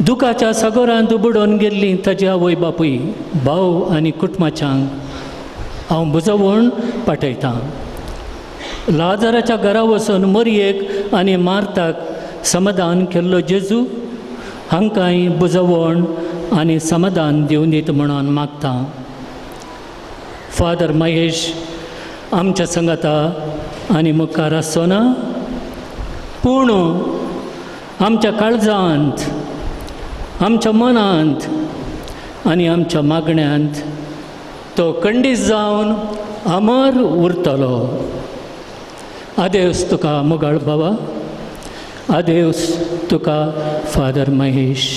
दुखाच्या सागरांत बुडोवन गेल्लीं ताजी आवय बापूय, भाव आनी कुटुंबाच्यांक हांव बुजवण पाठयतां. लाजराच्या घरा वचून मरयेक आनी मार्ताक समाधान केल्लो जेजू हांकांय बुजवण आनी समाधान दिवन दीत म्हणून मागता. फादर महेश आमच्या संगाता आनी मुखार आसचो ना, पूण आमच्या काळजांत, आमच्या मनांत आनी आमच्या मागण्यांत तो खंडीत जावन अमर उरतलो. आदेवस तुका मोगाळ बाबा, आदेवस तुका फादर महेश.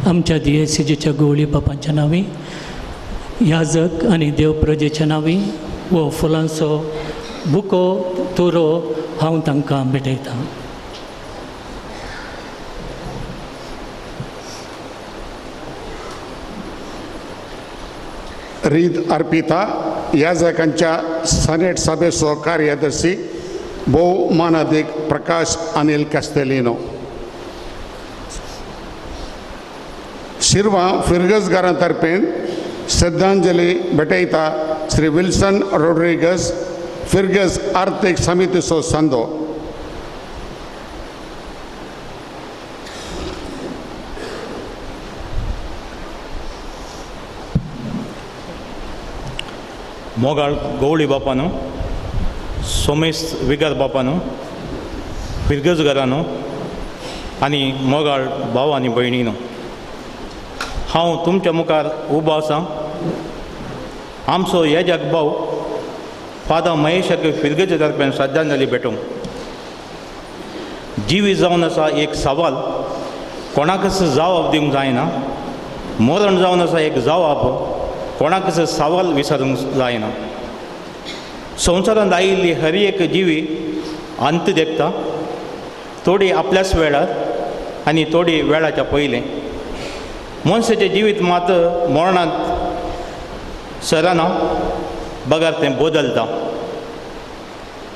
आमच्या दियेसीजीच्या गवळी बापांच्या नांवी, याजक आनी देवप्रजेच्या नांवी हो फुलांचो बुको तुरो हांव तांकां भेटयतां. रीत अर्पिता याजकांच्या सनेट सभेचो कार्यदर्शी भोव मानादीक प्रकाश अनिल कास्तेलिनो. शिरवां फिरगजगारां तर्फेन श्रद्धांजली भेटयता श्री विल्सन रोड्रिगस फिरगज आर्थीक समितीचो संदो. मोगाळ गवळी बापानो, सोमेश विगार बापानो, फिरगजगारानो आनी मोगाळ भाव आनी भयणीनो, हांव तुमच्या मुखार उबो आसा. आमचो येजाक भाव फादर महेशाक फिरगेचे तर्फेन श्रद्धांजली भेटोवंक. जिवी जावन आसा एक सवाल, कोणाकच जवाब दिवंक जायना. मरण जावन आसा एक जवाब, कोणाकच सवाल विचारूंक जायना. संवसारांत आयिल्ली हर एक जिवी अंत देखता, थोडी आपल्याच वेळार आनी थोडी वेळाच्या पयलें. मनशाचें जिवीत मात मरणांत सरना, बगर तें बदलता.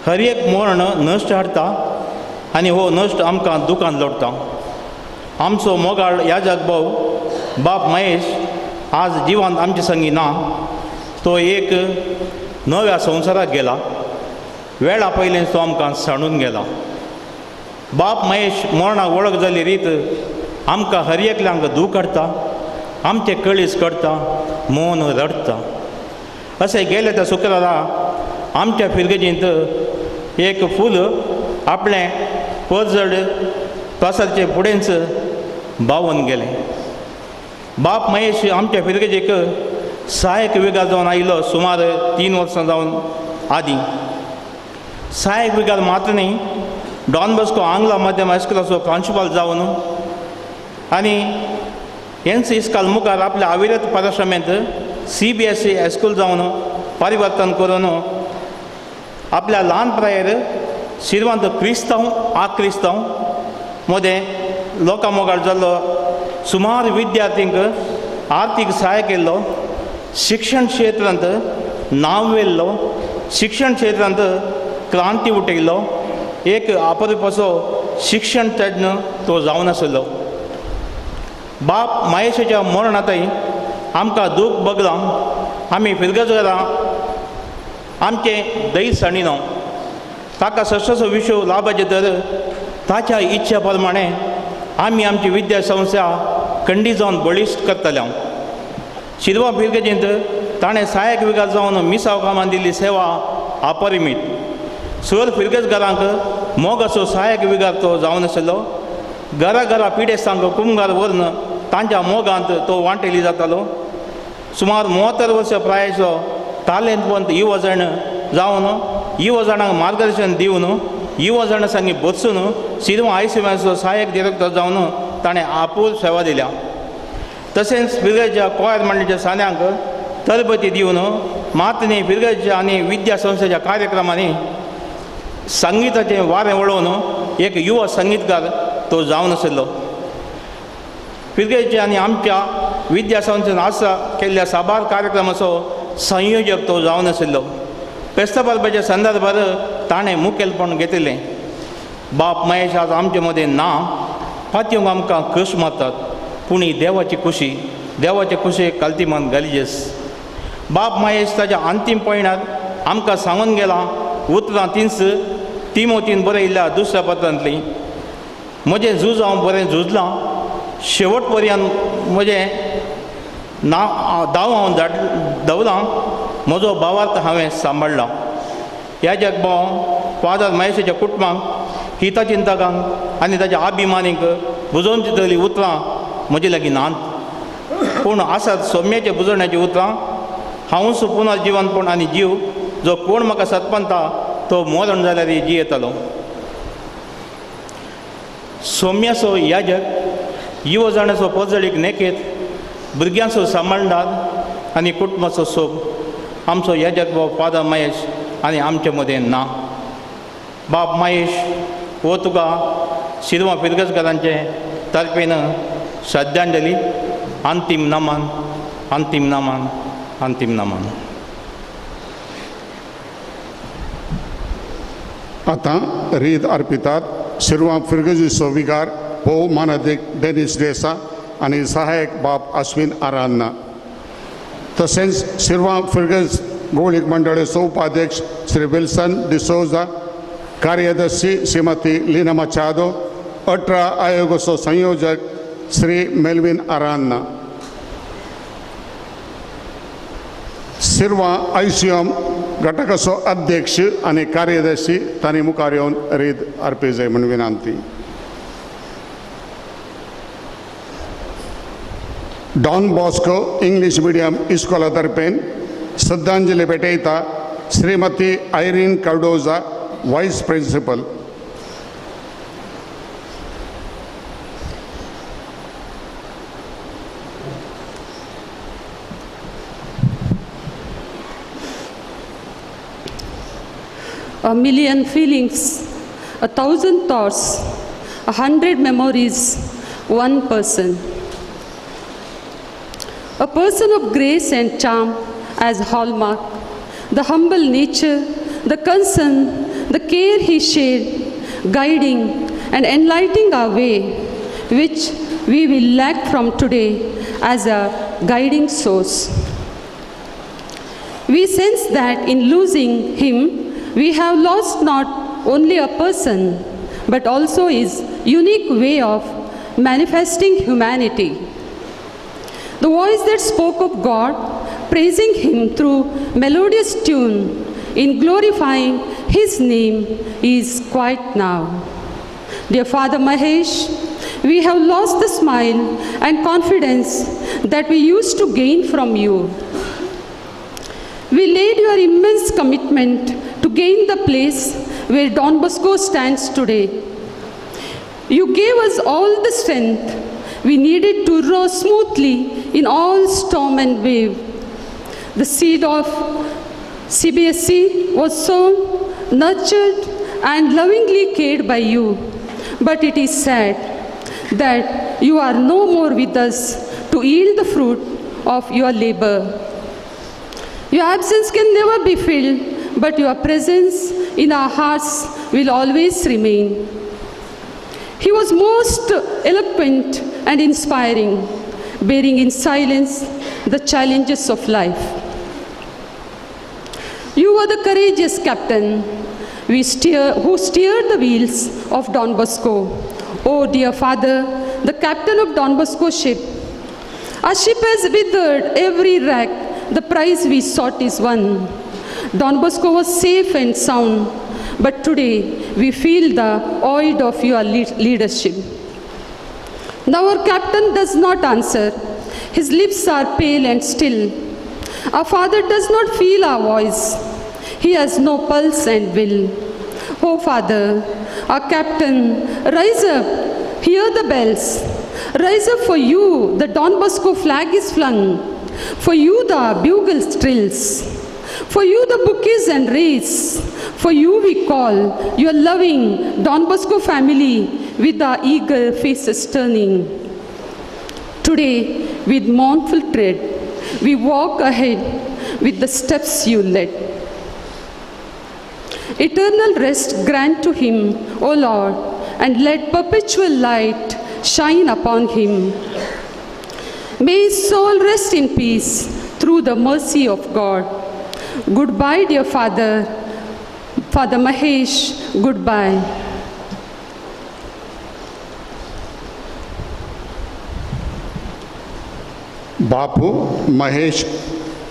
हर एक मरण नश्ट हाडटा आनी हो नश्ट आमकां दुकान लोडटा. आमचो मोगाळ याजक भाव बाप महेश आज जिवान आमचे संगी ना, तो एक नव्या संवसाराक गेला. वेळा पयलीं तो आमकां सांडून गेला. बाप महेश मरणाक वळख जाल्ली रीत आमकां हर एकल्यांक दूख हाडटा, आमचें कळीस करता, मन रडटा. अशें गेले त्या शुक्रारा आमच्या फिरगेजींत एक फूल आपलें परजड प्रसादचे फुडेंच बावून गेलें. बाप महेश आमच्या फिरगेजीक सहायक विगार जावन आयिल्लो सुमार 3 वर्सां जावन आदीं. सहायक विगार मात्र न्ही, डॉन बॉस्को आंग्ला माध्यम हायस्कुलाचो प्रांशुपाल जावन आनी एन सी इस्काल मुखार आपल्या अविरत परिश्रमेंत CBSE high school जावन परिवर्तन करून आपल्या ल्हान प्रायेर शिरवंत क्रिस्तांव आक्रिस्तांव मदें लोकां मोगाळ जाल्लो सुमार विद्यार्थींक आर्थीक सहाय केल्लो, शिक्षण क्षेत्रांत नांव व्हेल्लो, शिक्षण क्षेत्रांत क्रांती उठयल्लो एक अपरपाचो शिक्षण तज्ञ तो जावन आशिल्लो. बाप महेशाच्या मरणांतय आमकां दूख भोगलां. आमी फिरगजगारां आमचें दैत सांडिना. ताका सश्टाचो विशय लाभाचें तर ताच्या इच्छा प्रमाणे आमी आमची विद्या संस्था खंडीत जावन बळिश्ट करतले. शिरवा फिरगेजींत ताणें सहायक विकास जावन मिसाव कामान दिल्ली सेवा अपरिमीत. सर फिरगजगारांक मोगाचो सहायक विगार तो जावन आशिल्लो. घरा घरा पिडेस्तांक कुमगार व्हरून तांच्या मोगांत तो वांटेली जातालो. सुमार 73 वर्सां प्रायेचो तालेंतवंत युवजण जावन युवजणांक मार्गदर्शन दिवन युवजणां संगी बसून शिरवां आयसीएमएसचो सहायक डिरेक्टर जावन ताणें आपूर सेवा दिल्या. तशेंच फिरगेच्या कोयर मंडळाच्या सान्यांक तरबती दिवन मातनी फिरगेच्या आनी विद्या संस्थेच्या कार्यक्रमांनी संगिताचें वारें वळोवन एक युवा संगीतकार तो जावन आशिल्लो. फिरगेच्या आनी आमच्या विद्या संस्थेन आसा केल्ल्या साबार कार्यक्रमाचो संयोजक तो जावन आशिल्लो. फेस्ता परबाच्या संदर्भार ताणें मुखेलपण घेतिल्लें. बाप महेश आज आमचे मदें ना, पातयोंक आमकां कश मारतात, पूण ही देवाची खुशी, देवाचे खुशेक कालतीमान गालिजेस. बाप महेश ताच्या अंतीम पयणात आमकां सांगून गेला उतरां तींच तिमोतीन बरयल्ल्या दुसऱ्या पत्रांतली, म्हजें झूज हांव बरें झुजलां, शेवट पर्यंत म्हजें नांव दाव हांव धांवलां, म्हजो भावार्थ हांवें सांबाळ्ळा. ह्या जग भाव फादर महेशाच्या कुटुंबांक, हितचिंतकांक आनी ताच्या अभिमानींक बुजोवन दितलीं उतरां म्हजे लागीं नात, पूण आसात सौम्याच्या बुजवण्याचीं उतरां. हांवूच पुनर्जिवनपण आनी जीव, जो कोण म्हाका सतपंता तो मरण जाल्यार जियेतलो. सौम्याचो याजक युवजणाचो पोजडीक नेकेत, भुरग्यांचो सांबाळदार आनी कुटुंबाचो सोब आमचो याजक बाब फादर महेश आनी आमचे मदें ना. बाब महेश हो तुका शिरवां फिरगजकारांचे तर्फेन श्रद्धांजली, अंतीम नमन, अंतीम नमन, अंतीम नमन. आतां रीत अर्पितात शिरवां फिरगजीचो विगार भोव मानादीक डेनिस डेसा आनी सहायक बाब अश्विन आरान्ना, तशेंच शिरवां फिरगज गौळीक मंडळाचो उपाध्यक्ष श्री विल्सन डिसोजा, कार्यदर्शी श्रीमती लीना मचादो, 18 आयोगाचो संयोजक श्री मेलविन आरान्ना, शिरवां आयसीएम घटकाचो अध्यक्ष आनी कार्यदर्शी तांणी मुखार येवन रीत अर्पी जाय म्हूण विनंती. डॉन बॉस्को इंग्लीश मिडियम इस्कोला तर्फेन श्रद्धांजली भेटयता Shrimati Irene Cardoza, vice principal. A million feelings, 1,000 thoughts, 100 memories, one person. A person of grace and charm as hallmark, the humble nature, the concern, the care he shared, guiding and enlightening our way, which we will lack from today as a guiding source. We sense that in losing him, we have lost not only a person, but also his unique way of manifesting humanity. The voice that spoke of God, praising him through melodious tune in glorifying his name, is quiet now. Dear Father Mahesh, we have lost the smile and confidence that we used to gain from you. We laid your immense commitment to gain the place where Don Bosco stands today. You gave us all the strength we needed to row smoothly in all storm and wave. The seed of CBSC was sown, nurtured, and lovingly cared by you. But it is sad that you are no more with us to yield the fruit of your labor. Your absence can never be filled, but your presence in our hearts will always remain. He was most eloquent and inspiring, bearing in silence the challenges of life. You were the courageous captain who steered the wheels of Don Bosco. Oh, dear Father, the captain of Don Bosco's ship. Our ship has withered every wreck. The prize we sought is won. Don Bosco was safe and sound, but today we feel the void of your leadership. Now our captain does not answer. His lips are pale and still. Our father does not feel our voice. He has no pulse and will. Oh, Father, our captain, rise up, hear the bells. Rise up, for you the Don Bosco flag is flung. For you the bugle trills. For you the bouquets and wreaths. For you we call your loving Don Bosco family with our eager faces turning. Today, with mournful tread, we walk ahead with the steps you led. Eternal rest grant to him, O Lord, and let perpetual light shine upon him. May his soul rest in peace through the mercy of God. Goodbye, dear Father. Father Mahesh, goodbye. Bapu Mahesh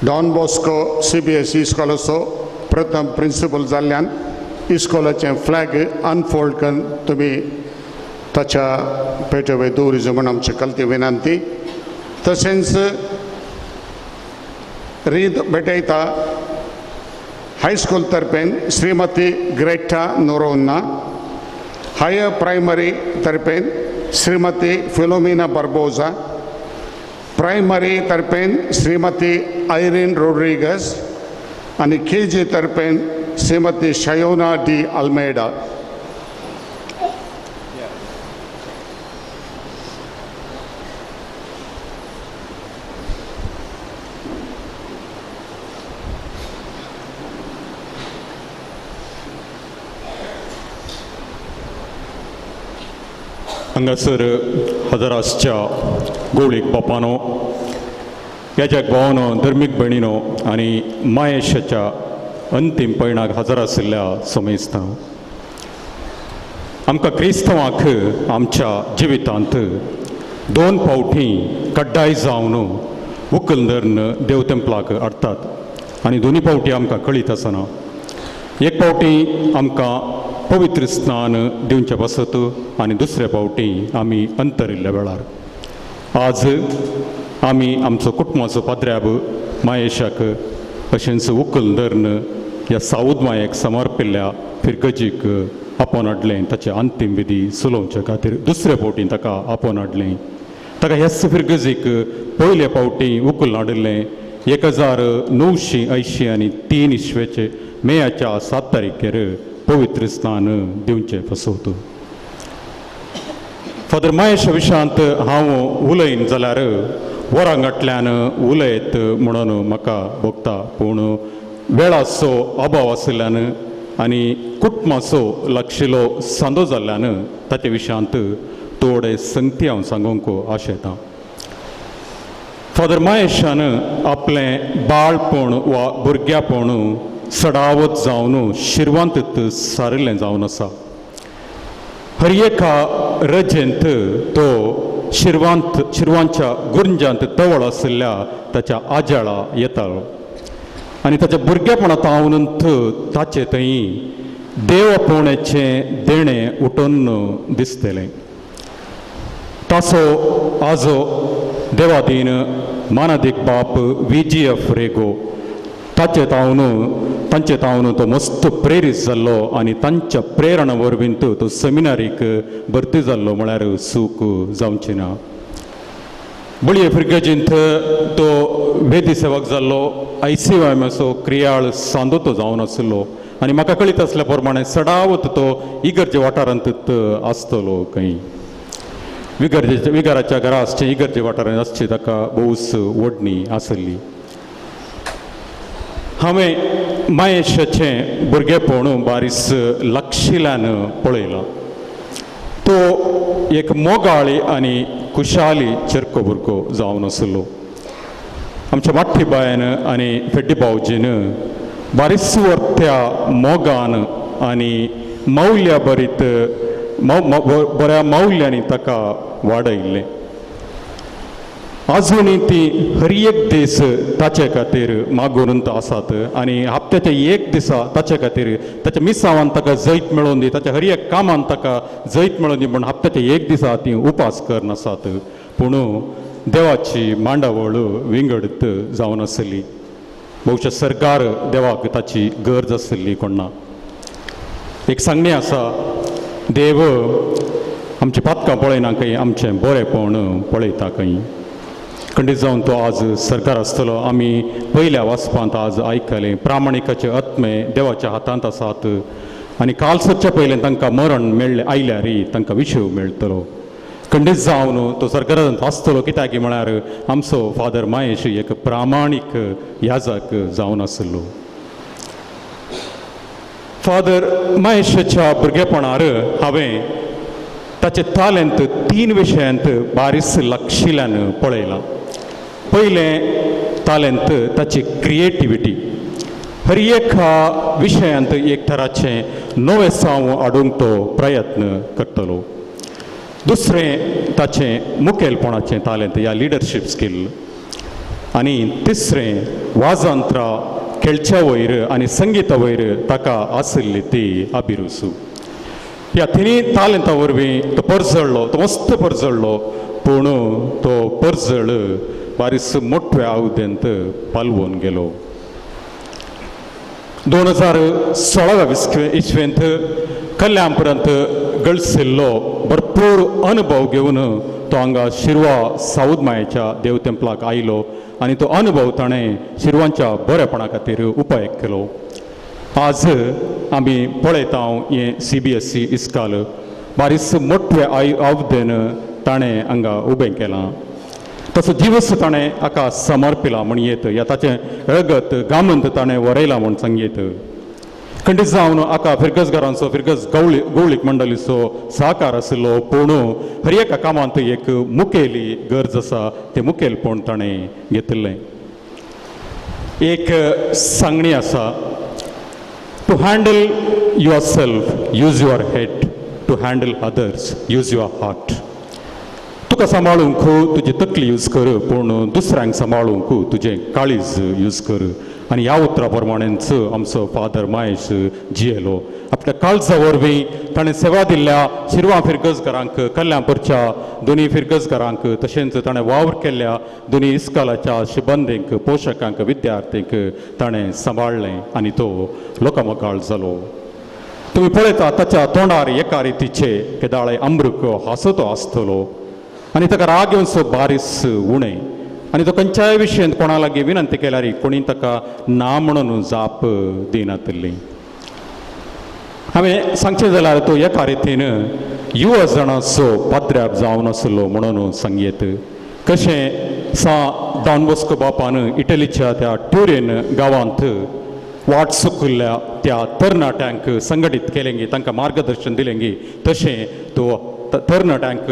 Don Bosco CBSE इस्कॉलाचो प्रथम principal जाल्ल्यान इस्कॉलाचें flag unfold करून तुमी ताच्या पेटवे दवरिचो म्हूण आमची कलती विनंती. तशेंच रीत भेटयता हायस्कूल तर्फेन श्रीमती ग्रेटा नोरोन्ना, हायर प्रायमरी तर्फेन श्रीमती फिलोमिना बार्बोजा, प्रायमरी तर्फेन श्रीमती आयरीन रोड्रिगस आनी के जी तर्फेन श्रीमती शयोना डी अल्मेडा. हांगासर हजरासच्या गोवळीक बापानो, याच्याक भावानो, धर्मीक भयणीनो आनी मायेशाच्या अंतीम पयणाक हजर आशिल्ल्या समेस्तां, आमकां क्रिस्तांवाक आमच्या जिवितांत दोन फावटी कड्डाय जावन उकल धरून देव तेंपलाक हाडटात आनी दोनी फावटी आमकां कळीत आसना. एक फावटी आमकां पवित्र स्नान दिवचे पासत आनी दुसरे फावटी आमी अंतरिल्ल्या वेळार. आज आमी आमचो कुटुंबाचो पाद्र्याब मायेशाक अशेंच उकल धरून ह्या साऊद मायेक समर्पिल्ल्या फिरगजीक आपोवन हाडलें. ताचे अंतीम विधी चलोवचे खातीर दुसरे फावटी ताका आपोवन हाडलें. ताका ह्याच फिरगजीक पयले फावटी उकल हाडिल्लें 1983 इसवेचे मेयाच्या 7 तारखेर पवित्र स्नान दिवचें फसवत. फादर महेश विशांत हांव उलयन जाल्यार वरांगांतल्यान उलयत म्हणून म्हाका भोगता, पूण वेळाचो अभाव आशिल्ल्यान आनी कुटुंबाचो लागशिल्लो सांदो जाल्ल्यान ताचे विशयांत थोडे संगती हांव सांगूंक आशेतां. फादर महेशान आपलें बाळपण वा भुरग्यापण सडावत जावन शिरवांत सारिल्लें जावन आसा. हर एका रजेंत तो शिरवांच्या गुंजांत तवळ आशिल्ल्या ताच्या आजाळा येतालो आनी ताच्या भुरगेपणांत हांव ताचे थंय देव आपोवण्याचें देणें उठून दिसतलें. ताचो आजो देवादीन मानादीक बाप व्ही जी एफ रेगो ताचे तावन तांचे तावन तो मस्त प्रेरीत जाल्लो आनी तांच्या प्रेरणा वरवीं तो सेमिनारीक भरती जाल्लो म्हळ्यार चूक जावची ना. बळये फिरगजींत तो वेदी सेवक जाल्लो, I C Y एमाचो क्रियाळ सांदो तो जावन आशिल्लो आनी म्हाका कळीत आसल्या प्रमाणे सडावत तो इगर्जे वाठारांत आसतलो. खंय विगर्जे विगाराच्या घरा आसचें इगर्जे वाठारांत आसची ताका भोवच ओडणी आसली. हांवें महेशाचें भुरगेपण बारीस लागशिल्ल्यान पळयलां. तो एक मोगाळी आनी खुशाली चेरको भुरगो जावन आसलो. आमच्या माट्टीबायन आनी फेड्डी भावजीन बारीस वर्त्या मोगान आनी मौल्या बरीत बऱ्या मौल्यांनी ताका वाडयल्लें. आजुनूय ती हर एक दीस ताचे खातीर मागून आसात आनी हप्त्याच्या एक दिसा ताचे खातीर ताच्या मिसावान ताका जैत मेळोवन दी, ताच्या हर एक कामान ताका जैत मेळोवन दी म्हूण हप्त्याच्या एक दिसा ती उपास करून आसात. पूण देवाची मांडावळ विंगडत जावन आसली. भोवशा सरकार देवाक ताची गरज आसली कोणा. एक सांगणें आसा, देव आमची पातकां पळयना खंय, आमचें बरेंपण पळयता खंय. खंडीत जावन तो आज सरकार आसतलो. आमी पयल्या वाचपांत आज आयकलें प्रामाणिकाचे आत्मे देवाच्या हातांत आसात आनी काल सदच्या पयलें तांकां मरण मेळ्ळें आयल्यार तांकां विशय मेळटलो. खंडीत जावन तो सरकारांत आसतलो कित्याक म्हळ्यार आमचो फादर महेश एक प्रामाणीक याजक जावन आसलो. फादर महेशाच्या भुरगेपणार हांवें ताचे तालेंत 3 विशयांत बारीस लक्षिल्यान पळयलां. पयलें तालेंत ताची क्रिएटिविटी, हर एका विशयांत एक तराचें नवें साव हाडूंक तो प्रयत्न करतलो. दुसरें ताचें मुखेलपणाचें तालेंत या लिडरशीप स्कील, आनी तिसरें वाजंत्रां खेळच्या वयर आनी संगिता वयर ताका आशिल्ली ती अभिरुचू. ह्या तिनूय तालेंता वरवीं तो परजळ्ळो, तो मस्त परजळ्ळो, पूण तो परजळ बारीस मोठ्या आवदेंत पालवून गेलो. 2016 इसवेंत कल्याणपुरांत गळसिल्लो भरपूर अनुभव घेवन तो हांगा शिरवा साऊद मायेच्या देव तेंपलाक आयलो आनी तो अनुभव ताणें शिरवांच्या बरेपणा खातीर उपाय केलो. आज आमी पळयता हें CBSE इस्काल बारीस मोठे आवदेन ताणें हांगा उबें केलां. तसो जिवस ताणें हाका समर्पिला म्हण येत, या ताचें रगत गामंत ताणें वरयलां म्हूण सांगयत. खंडीत जावन हाका फिरगजगारांचो फिरगज गवळीक मंडळीचो सहकार आशिल्लो, पूण हर एका कामांत एक मुखेली गरज आसा, तें मुखेलपण ताणें घेतिल्लें. एक सांगणी आसा, to handle yourself use your head, to handle others use your heart. तुका सांबाळूंक तुजी तकली यूज कर, पूण दुसऱ्यांक सांबाळूंक तुजें काळीज यूज कर. आनी ह्या उतरा प्रमाणेच आमचो फादर महेश जियेलो. आपल्या काळजा वरवीं ताणें सेवा दिल्ल्या शिरवां फिरगजकारांक, कल्याणपूरच्या दोनी फिरगजकारांक, तशेंच ताणें वावर केल्ल्या दोनी इस्कालाच्या शिबंदींक, पोशकांक, विद्यार्थींक ताणें सांबाळ्ळें आनी तो लोकामकाळ जालो. तुमी पळयता ताच्या तोंडार एका रितीचे केदाळे अमृक हांसतो आसतलो आनी ताका राग येवचो बारीस उणें, आनी तो खंयच्याय विशयांत कोणा लागीं विनंती केल्यार कोणी ताका ना म्हणून जाप दिनातिल्ली. हांवें सांगचें जाल्यार तो एका रितीन युवा जाणाचो पाद्र्याप जावन आसलो म्हणून सांगयेत. कशें सा डॉन बॉस्को बापान इटलीच्या त्या ट्युरेन गांवांत वाट चुकिल्ल्या त्या तरणाट्यांक संघटीत केलें, तांकां मार्गदर्शन दिलें, तशें तो तरणाट्यांक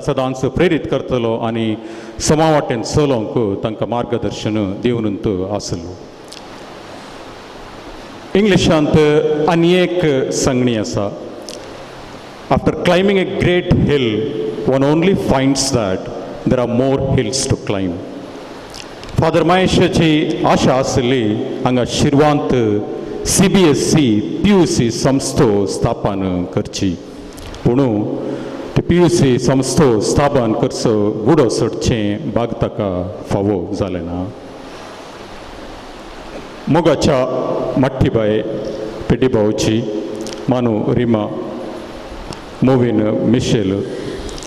सदांच प्रेरीत करतलो आनी समावाटेन चलोवंक तांकां मार्गदर्शन दिवन आसलो. इंग्लिशांत आनी एक सांगणी आसा, after climbing a great hill one only finds that there are more hills to climb. Father महेशाची आशा आशिल्ली हांगा शिरवांत CBSE PUC संस्थो स्थापन करची, पूण ते PUC संस्थो स्थापन करचो गुडो सोडचें भाग ताका फावो जालें ना. मोगाच्या मट्टीबाय पेटीभाऊची मानू रिमा मोविन मिशेल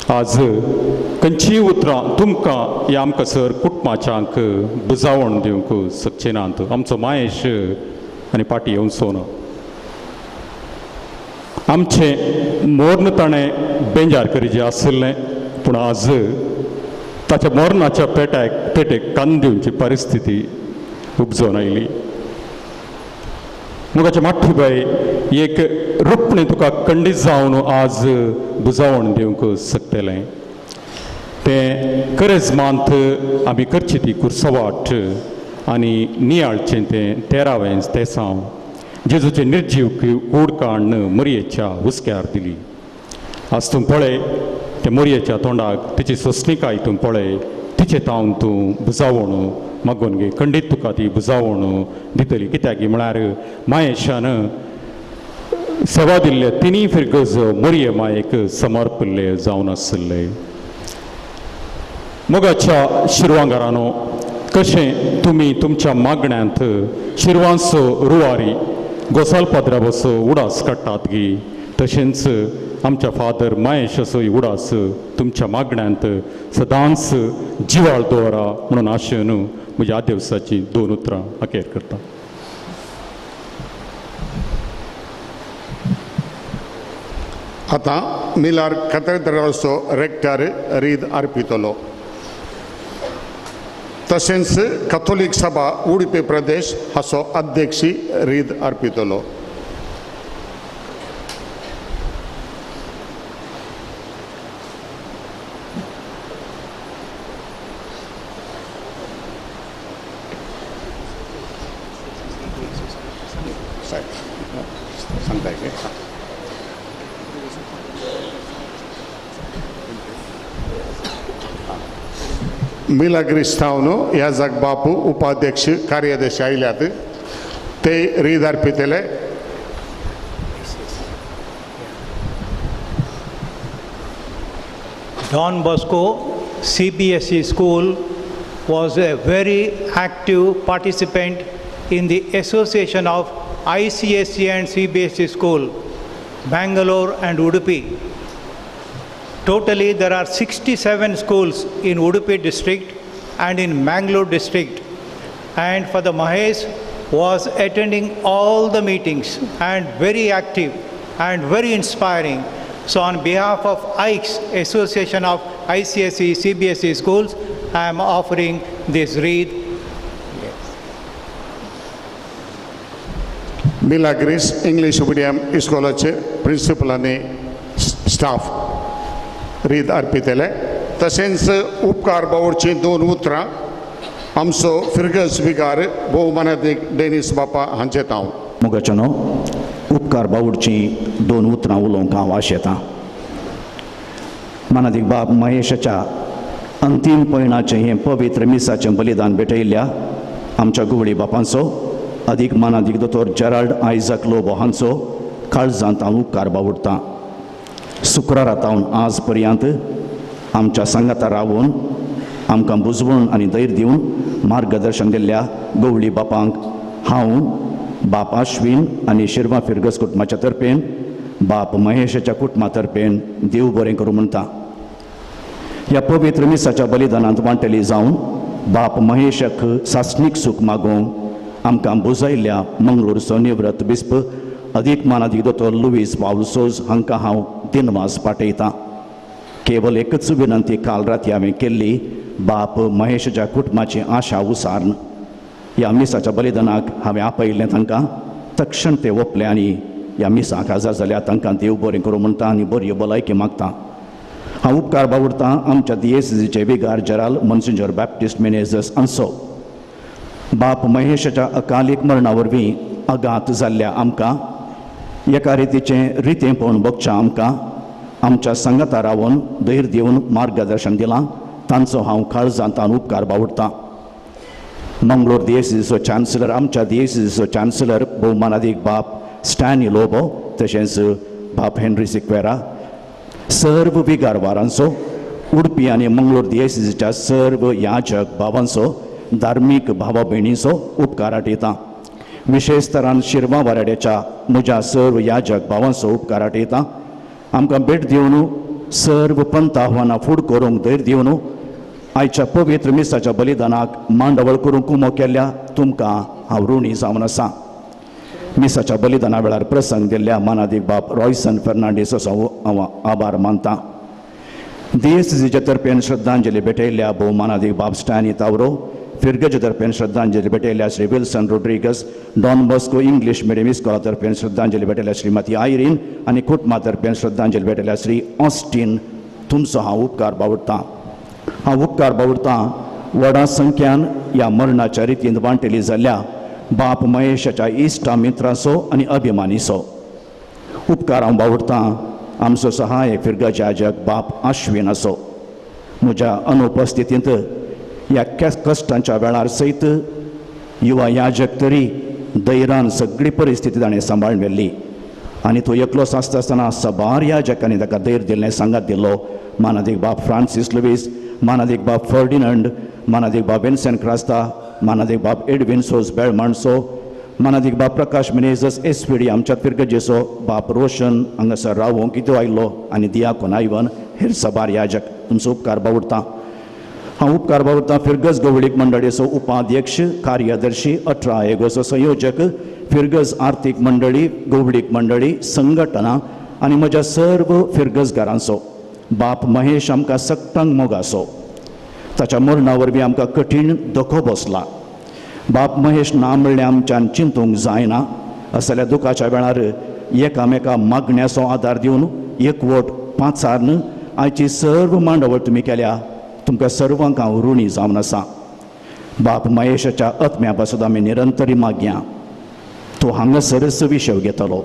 आज खंयचीय उतरां तुमकां ह्या आमकां सर कुटुंबाच्यांक बुजावण दिवंक शकचे नात. आमचो महेश आनी पाटी येवचो ना. आमचें मोर्न ताणें बेंजार करीजे आशिल्लें, पूण आज ताच्या मोर्नाच्या पेटेक कान दिवची परिस्थिती उपजोवन आयली. मुगाचे माठीबाय एक रुपणें तुका खंडीत जावन आज बुजावण दिवंक शकतलें. तें करेजमांत आमी करची ती कुर्सवाट आनी नियाळचें तें 13वें तेसांव जेजूचे निर्जीव कूड काडून मोरयेच्या हुस्क्यार दिली. आज तूं पळय ते मोरयेच्या तोंडाक तिची सोंसणिकाय तूं पळय, तिचे तावन तूं बुजावण मागून घे, खंडीत तुका ती बुजावण दितली. कित्याक म्हळ्यार महेशान सेवा दिल्ले तिनूय फिरगज मोरये मायेक समर्पिल्ले जावन आशिल्ले. मोगाच्या शिरवांगारानो, कशें तुमी तुमच्या मागण्यांत शिरवांचो रुवारी गोसाल पाद्राबसो उडास काडटात गी, तशेंच आमच्या फादर महेशाचो उडास तुमच्या मागण्यांत सदांच जिवाळ दवरा म्हणून आशेन म्हज्या दिवसाची 2 उतरां अखेर करता. आतां मिलार कॅथेड्रलाचो रेक्टर रीद अर्पितलो. तशेंच कथोलीक सभा उडुपी प्रदेश हाचो अध्यक्ष रीद अर्पितलो. मिलाग्रीस थावन याजक बापू उपाध्यक्ष कार्यदर्शी आयल्यात ते रीद अर्पितले. Don Bosco CBSE School was a very active participant in the association of ICSE and CBSE School, Bangalore and Udupi. Totally there are 67 schools in Udupi district and in Mangalore district. And Father Mahesh was attending all the meetings and very active and very inspiring. So on behalf of AICS, Association of ICSE, CBSE Schools, I am offering this wreath. Milagres English medium इस्कॉलाचे principal आनी staff रीत अर्पितले. तशेंच उपकार बावडची दोन उतरां आमचो फिरगज विगार भोवमानादीक डेनीस बापा हांचे तांव. मोगाच्यानो, उपकार बावडची दोन उतरां उलोवंक हांव आशेतां. मानादीक बाब महेशाच्या अंतीम पयणाचें हें पवित्र मिसाचें बलिदान भेटयल्ल्या आमच्या गुवळी बापांचो अदीक मानादीक दोतोर जेराल्ड आयझक लोबो हांचो काळजांत हांव उपकार बावडटां. शुक्रारा तावन आज पर्यंत आमच्या सांगाता रावून आमकां बुजवण आनी धैर्य दिवन मार्गदर्शन दिल्ल्या गवळी बापांक हांव बाप आश्विन आनी शिरवा फिरगज कुटुंबाच्या तर्फेन बाप महेशाच्या कुटुंबा तर्फेन देव बरें करूं म्हणटा. ह्या पवित्र मिसाच्या बलिदानांत वांटेली जावन बाप महेशाक सासणीक सूख मागोवंक आमकां बुजयल्ल्या मंगळूरचो निवृत्त बिस्प अदीक मानादीक दोतोर लुईस पावल सोज हांकां हांव दिनवास पाठयतां. केवल एकच विनंती काल राती हांवें केल्ली, बाप महेशाच्या कुटुंबाची आशा उसार्न ह्या मिसाच्या बलिदानाक हांवें आपयल्लें तांकां तक्षण ते ओपले आनी ह्या मिसाक हजर जाल्यार तांकां देव बरें करूं म्हणटा आनी बरी भलायकी मागता. हांव उपकार बावुरतां आमच्या दियेसीचे विगार जेराल मनसिंजोर बॅप्टिस्ट मिनेजस हांचो. बाप महेशाच्या अकालीक मरणा वरवीं आघात जाल्ल्या आमकां एका रितीचें रितेंपण भोगच्या आमकां आमच्या सांगाता रावन धैर्य दिवन मार्गदर्शन दिलां तांचो हांव काळजांतान उपकार बावुरतां. मंगळूर दियेसीचो चान्सलर आमच्या दियेसीचो चान्सलर भोवमानादीक बाप स्टॅनी लोबो तशेंच बाप हेनरी सिक्वेरा सर्व विगारवारांचो उडपी आनी मंगळूर दियेसीच्या सर्व याचक भावांचो धार्मीक भावा भयणीचो उपकार आठयता. विशेश तरान शिरवा वाराड्याच्या म्हज्या सर्व याजक भावांचो उपकार आठयता. आमकां भेट दिवन सर्व पंथ आव्हानां फूड करूंक धैर्य दिवन आयच्या पवित्र मिसाच्या बलिदानाक मांडवळ करूंक कुमो केल्ल्या तुमकां हांव ऋणी जावन आसा. मिसाच्या बलिदाना वेळार प्रसंग दिल्ल्या मानादीक बाप रॉयसन फेर्नांडीस हांव आभार मानता. दियेसीच्या तर्फेन श्रद्धांजली भेटयल्ल्या भोवमानादीक बाप स्टॅनी तावरो, फिरगजे तर्फेन श्रद्धांजली भेटयल्ल्या Shri Wilson Rodrigues, Don Bosco English medium इस्कॉला तर्फेन श्रद्धांजली भेटयल्ल्या श्रीमती आयरीन आनी कुटुंबा तर्फेन श्रद्धांजली भेटयल्ल्या श्री ऑस्टीन तुमचो हांव उपकार बावडटां. हांव उपकार बावडटां व्हडा संख्यान ह्या मरणाच्या रितीन वांटेली जाल्ल्या बाप महेशाच्या इश्टा मित्रांचो आनी अभिमानीचो उपकार हांव बावडटां. आमचो सहायक फिरगज याजक बाप आश्विनाचो म्हज्या अनुपस्थितींत ह्या कश्टांच्या वेळार सयत युवा याजक तरी धैर्यान सगळी परिस्थिती ताणें सांबाळून व्हेल्ली आनी तो एकलोच आसता आसतना साबार याजकांनी ताका धैर्य दिल्लें सांगात दिल्लो. मानादीक बाप फ्रांसीस लुईस, मानादीक बाप फर्डिनंड, मानादीक बाप विन्सेंट क्रास्ता, मानादीक बाप एडविन सोज बेळमाणसो, मानादीक बाप Prakash Menezes S P D आमच्या फिरगजेचो बाप रोशन हांगासर रावोंक कितें आयलो आनी दियाकोन आयवन हेर साबार याजक तुमचो उपकार बावडटां. हांव उपकार बावडटां फिरगज गवळीक मंडळीचो उपाध्यक्ष कार्यदर्शी 18 एगोचो संयोजक फिरगज आर्थीक मंडळी गवळीक मंडळी संघटना आनी म्हज्या सर्व फिरगजगारांचो. बाप महेश आमकां सक्तांक मोगासो, ताच्या मरणा वरवीं आमकां कठीण धोको बसला. बाप महेश ना म्हणल्यार आमच्यान चिंतूंक जायना. असल्या दुखाच्या वेळार एकामेका मागण्याचो आदार दिवन एकवट पांचार्न आयची सर्व मांडावळ तुमी केल्या तुमकां सर्वांक हांव ऋणी जावन आसा. बाप महेशाच्या आत्म्या पासून आमी निरंतरी मागया तो हांगासरच विशय घेतलो.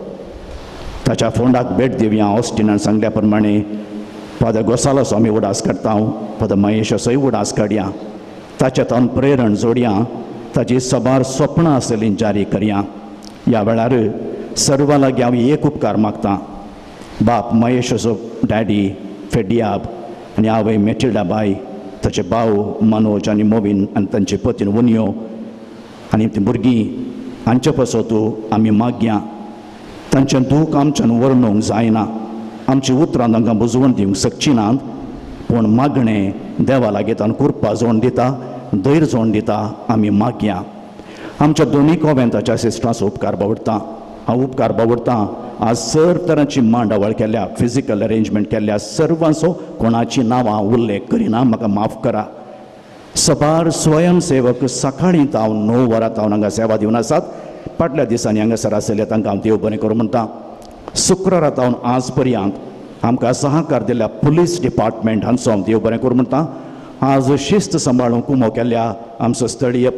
ताच्या फोंडाक भेट दिवया. ऑस्टिनान सांगल्या प्रमाणे फादर गोसालाचो आमी उडास करता, फादर महेशाचोय उडास काडया, ताच्या तावन प्रेरण जोडया, ताची सबार सपनां आसलीं जारी करया. ह्या वेळार सर्वां लागीं हांव एक उपकार मागता. बाप महेशाचो डॅडी फेडियाब आनी आवय मेटिल्डा बाय, ताचे भाव मनोज आनी मोविन आनी तांचे पतीन उनियो आनी ती भुरगीं हांचे पासत आमी मागया. तांचें दूख आमच्यान वर्णूंक जायना, आमची उतरां तांकां बुजवण दिवंक शकची नात, पूण मागणें देवा लागीं तांकां कृपा जोड दिता, धैर्य जोड दिता. आमी मागया. आमच्या दोनूय कोवेंताच्या सिस्टरांचो उपकार बावडटा. हांव उपकार बावडटा. आज सर तरांची मांडावळ केल्या, फिजिकल अरेंजमेंट केल्या, सर्वांचो कोणाची नांवां उल्लेख करिना, म्हाका माफ करा. सबार स्वयंसेवक सकाळीं तावन 9 वरां तावन हांगा सेवा दिवन आसात. फाटल्या दिसांनी हांगासर आशिल्ले तांकां हांव देव बरें करूं म्हणटा. शुक्रारा तावन आज पर्यंत आमकां सहकार दिल्ल्या पुलीस डिपार्टमेंट हांचो हांव देव बरें करूं म्हणटा. आज शिस्त सांबाळूंक उमो केल्ल्या आमचो स्थळीय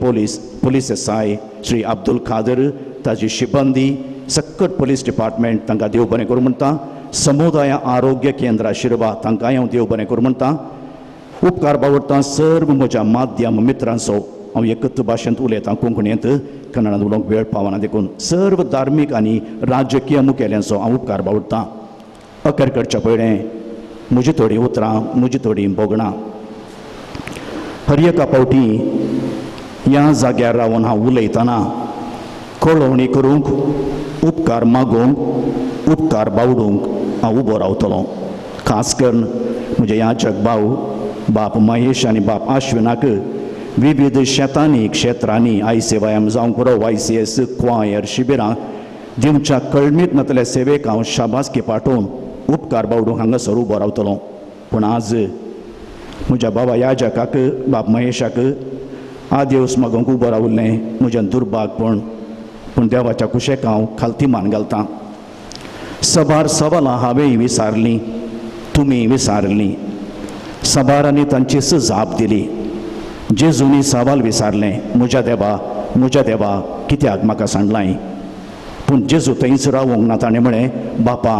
police S I Shri Abdul Khader, ताजी शिबंदी, सक्कट पुलीस डिपार्टमेंट तांकां देव बरें करूं म्हणटा. समुदाय आरोग्य केंद्रा शिरवा तांकां हांव देव बरें करूं म्हणटा. उपकार बावडटा सर्व म्हज्या माध्यम मित्रांचो. हांव एकच भाशेंत उलयतां, कोंकणींत, कन्नडांत उलोवंक वेळ पावना, देखून सर्व धार्मीक आनी राजकीय मुखेल्यांचो हांव उपकार बावडटा. अखेर करच्या पयलें म्हजी थोडीं उतरां, म्हजी थोडीं भोगणां. हर एका फावटी ह्या जाग्यार रावन हांव उलयतना कळोवणी करूंक, उपकार मागूंक, उपकार बावडूंक हांव उबो रावतलो. खास करून म्हजे याचक भाव बाप महेश आनी बाप आश्विनाक विविध शेतांनी क्षेत्रांनी I सेवायम जावंक पुरो, वाय सी एस क्वायर शिबिरां दिवच्या कळमीत नातल्या सेवेक हांव शाबासकी पाठोवन उपकार बावडूंक हांगासर उबो रावतलो. पूण आज म्हज्या बाबा याजकाक बाप महेशाक आदेवस मागूंक उबो रावल्लें म्हजें दुर्भागपण. पूण देवाच्या कुशेक हांव खालती मान घालतां. सबार सवालां हांवें विसारलीं, तुमी विसारलीं. सबारांनी तांचीच जाप दिली. जेजूनी सवाल विसारलें, म्हज्या देवा म्हज्या देवा कित्याक म्हाका सांडलाय? पूण जेजू थंयच रावूंक ना. ताणें म्हळें, बापा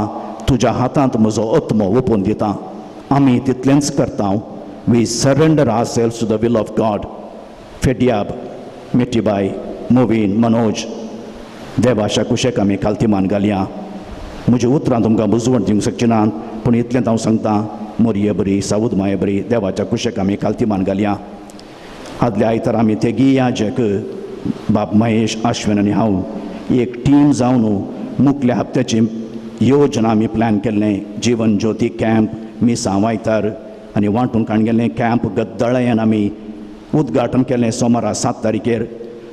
तुज्या हातांत म्हजो आत्मो ओपून दिता. आमी तितलेंच करता. We surrender ourselves to the will of God. फेडियाब, मिठीबाय, मोवीन, मनोज, देवाच्या कुशेक आमी खालती मान घालया. म्हजी उतरां तुमकां बुजवण दिवंक शकची नात, पूण इतलेंच हांव सांगता, मोरये बरी, सावूद माये बरी, देवाच्या कुशेक आमी खालती मान घालया. आदल्या आयतार आमी तेगी याजक बाप महेश आश्विन आनी हांव एक टीम जावन मुखल्या हप्त्याची योजना आमी प्लॅन केल्लें. जीवन ज्योती कॅम्प मिसां आयतार आनी वांटून काण गेल्लें. कॅम्प गद्दळ्यान आमी उद्घाटन केलें सोमारा 7 तारखेर.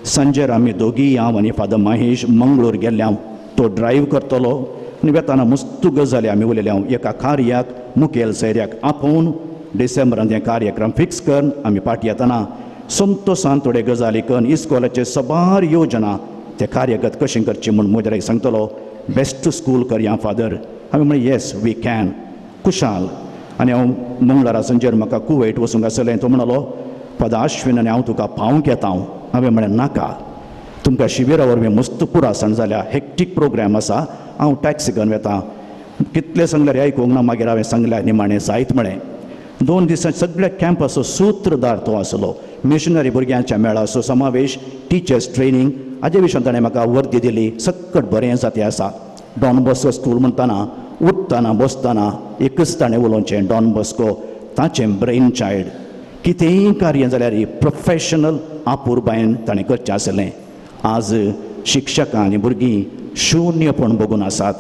सांजेर आमी दोगीय, हांव आनी फादर महेश, मंगळूर गेल्ले. हांव तो ड्रायव्ह करतलो आनी वेताना मस्त गजाली आमी उलयले. हांव एका कार्याक मुखेल सैऱ्याक आपोवन डिसेंबरान हें कार्यक्रम फिक्स करून आमी फाटी येतना संतोसान थोडे गजाली करून इस्कोलाचे सबार योजना ते कार्यगत कशें करची म्हूण म्हज्या सांगतलो. बेस्ट स्कूल करया फादर. हांवें म्हळें येस we can, खुशाल. आनी हांव मंगळारा सांजेर म्हाका कुवेट वचूंक आसलें. तो म्हणलो, फादर आश्विन आनी हांव तुका पावंक येता. हांवें म्हळें नाका, तुमकां शिबिरा वरवीं मस्त पुरासण जाल्या, हेक्टीक प्रोग्राम आसा, हांव टॅक्सी घेवन वेता. कितलें सांगल्यार आयकूंक ना. मागीर हांवें सांगल्यार निमाणें जायत म्हळें. 2 दिसां सगळ्या कॅम्पाचो सूत्रधार तो आसलो. मिशनरी भुरग्यांच्या मेळाचो समावेश, टिचर्स ट्रेनींग हाजे विशयान ताणें म्हाका वर्दी दिली. सक्कट बरें जाती आसा. डॉन बॉस्को स्कूल म्हणटना उठ्ठना बसतना एकच ताणें उलोवचें, डॉन बॉस्को ताचें ब्रेन चायल्ड. कितेंय कार्य जाल्यार प्रोफेशनल आपुरबायेन ताणें करचें आसलें. आज शिक्षकां आनी भुरगीं शुन्यपण बघून आसात.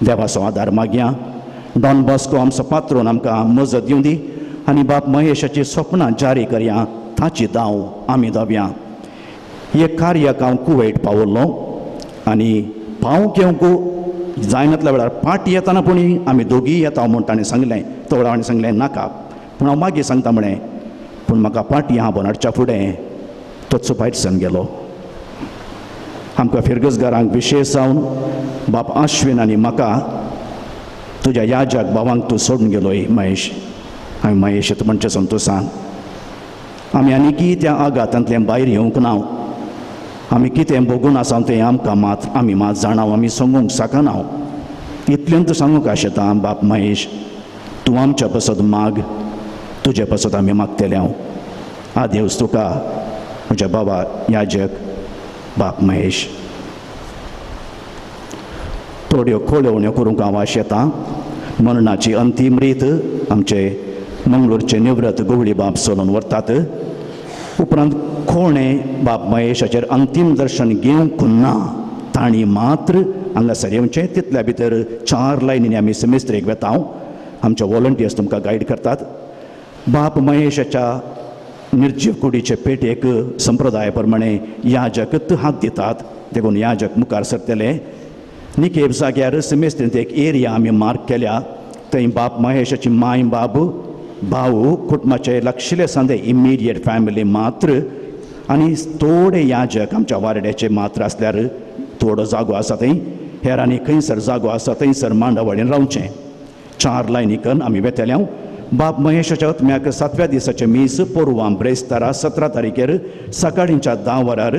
देवाचो आदार मागया. डॉन बॉस्को आमचो पात्रोन आमकां मजत दिवं दी आनी बाप महेशाची सपनां जारी करया. ताची दाव आमी दावया. हे कार्याक हांव कुवेट पावल्लो आनी पावंक येवंक जायनातल्या वेळार पाटी येतना पूण आमी दोगीय येता म्हूण ताणें सांगलें. तो वेळार हाणें सांगलें नाका, पूण हांव मागीर सांगता म्हळें. पूण म्हाका पाटी हांव हाडच्या फुडें तोच भायरसान गेलो. आमकां फिरगजगारांक विशेश जावन बाप आश्विन आनी म्हाका तुज्या याजाक भावांक तूं सोडून गेलोय महेश. हांवें महेश म्हणचें संतोसान आमी आनीकी त्या आघातांतल्यान भायर येवंक ना. आमी कितें भोगून आसा तें आमकां मात आमी मात जाणाव, आमी सांगूंक शकना. इतलें तूं सांगूंक आशेता बाप महेश, तूं आमच्या पासत माग, तुजे पासत आमी मागतले हांव. आदेवस तुका म्हज्या बाबा याजक बाप महेश. थोड्यो कळोवण्यो करूंक हांव आशेतां. मरणाची अंतीम रीत आमचे मंगळूरचे निवृत्त गवळी बाप चलोवन व्हरतात. उपरांत कोणें बाप महेशाचेर अंतीम दर्शन घेवंक ना तांणी मात्र हांगासर येवचें. तितल्या भितर 4 लायनींनी आमी सेमिस्त्रेक वेता. आमचे वॉलंटियर्स तुमकां गायड करतात. बाप महेशाच्या निर्जीव कुडीचे पेटेक संप्रदाय प्रमाणे याजक हात दितात, देखून याजक मुखार सरतले. निकेब जाग्यार सेमिस्त्रींत एक एरिया आमी मार्क केल्या, थंय बाप महेशाची माय बाब भाऊ कुटुंबाचे लागशिल्ले सांदे इमिडिएट फॅमिली मात्र आनी थोडे याजक आमच्या वारड्याचे मात्र आसल्यार थोडो जागो आसा थंय, हेरांनी खंयसर जागो आसा थंयसर मांडावळीन रावचें. 4 लायनी करून आमी वेतले. हांव बाप महेशाच्या आत्म्याक 7व्या दिसाचें मीस पोरवां ब्रेस्तारा 17 तारखेर सकाळींच्या 10 वरार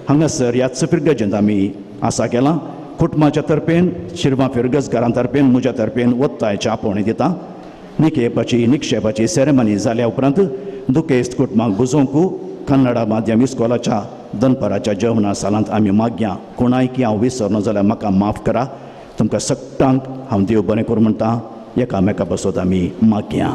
हांगासर ह्याच फिरगजेंत आमी आसा केलां. कुटुंबाच्या तर्फेन, शिरवां फिरगजकारां तर्फेन, म्हज्या तर्फेन वत्तायचें आपोवणें दिता. निकेपाची निक्षेपाची सेरेमनी जाल्या उपरांत दुखेस्त कुटुंबाक बुजोवंक कन्नडा माध्यम इस्कोलाच्या दनपाराच्या जेवणा सालांत आमी मागया. कोणायकी हांव विसरलो जाल्यार म्हाका माफ करा. तुमकां सगळ्यांक हांव देव बरें करूं म्हणटा. एकामेका बसत आमी मागया.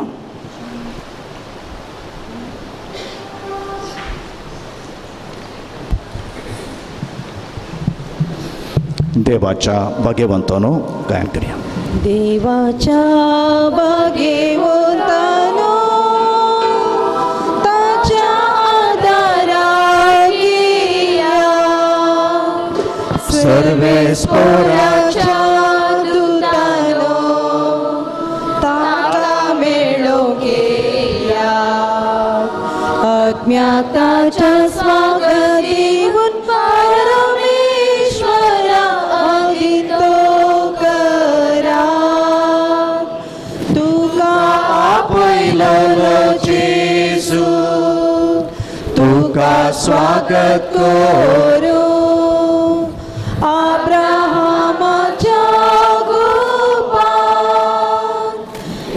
देवाच्या भाग्यवंतानो गायन करया. देवाच्या भाग्यवंतानो ताच्या आदाराक येया, सर्वेस्पराच्या दुतानो ताका मेळोवंक येया, आत्म्याक ताच्या स्वागत दिवन परमेश्वरा अदितो करा. तुका आपयलो जेजू, तुका स्वागत करूं, अब्राहमाच्या गोपांत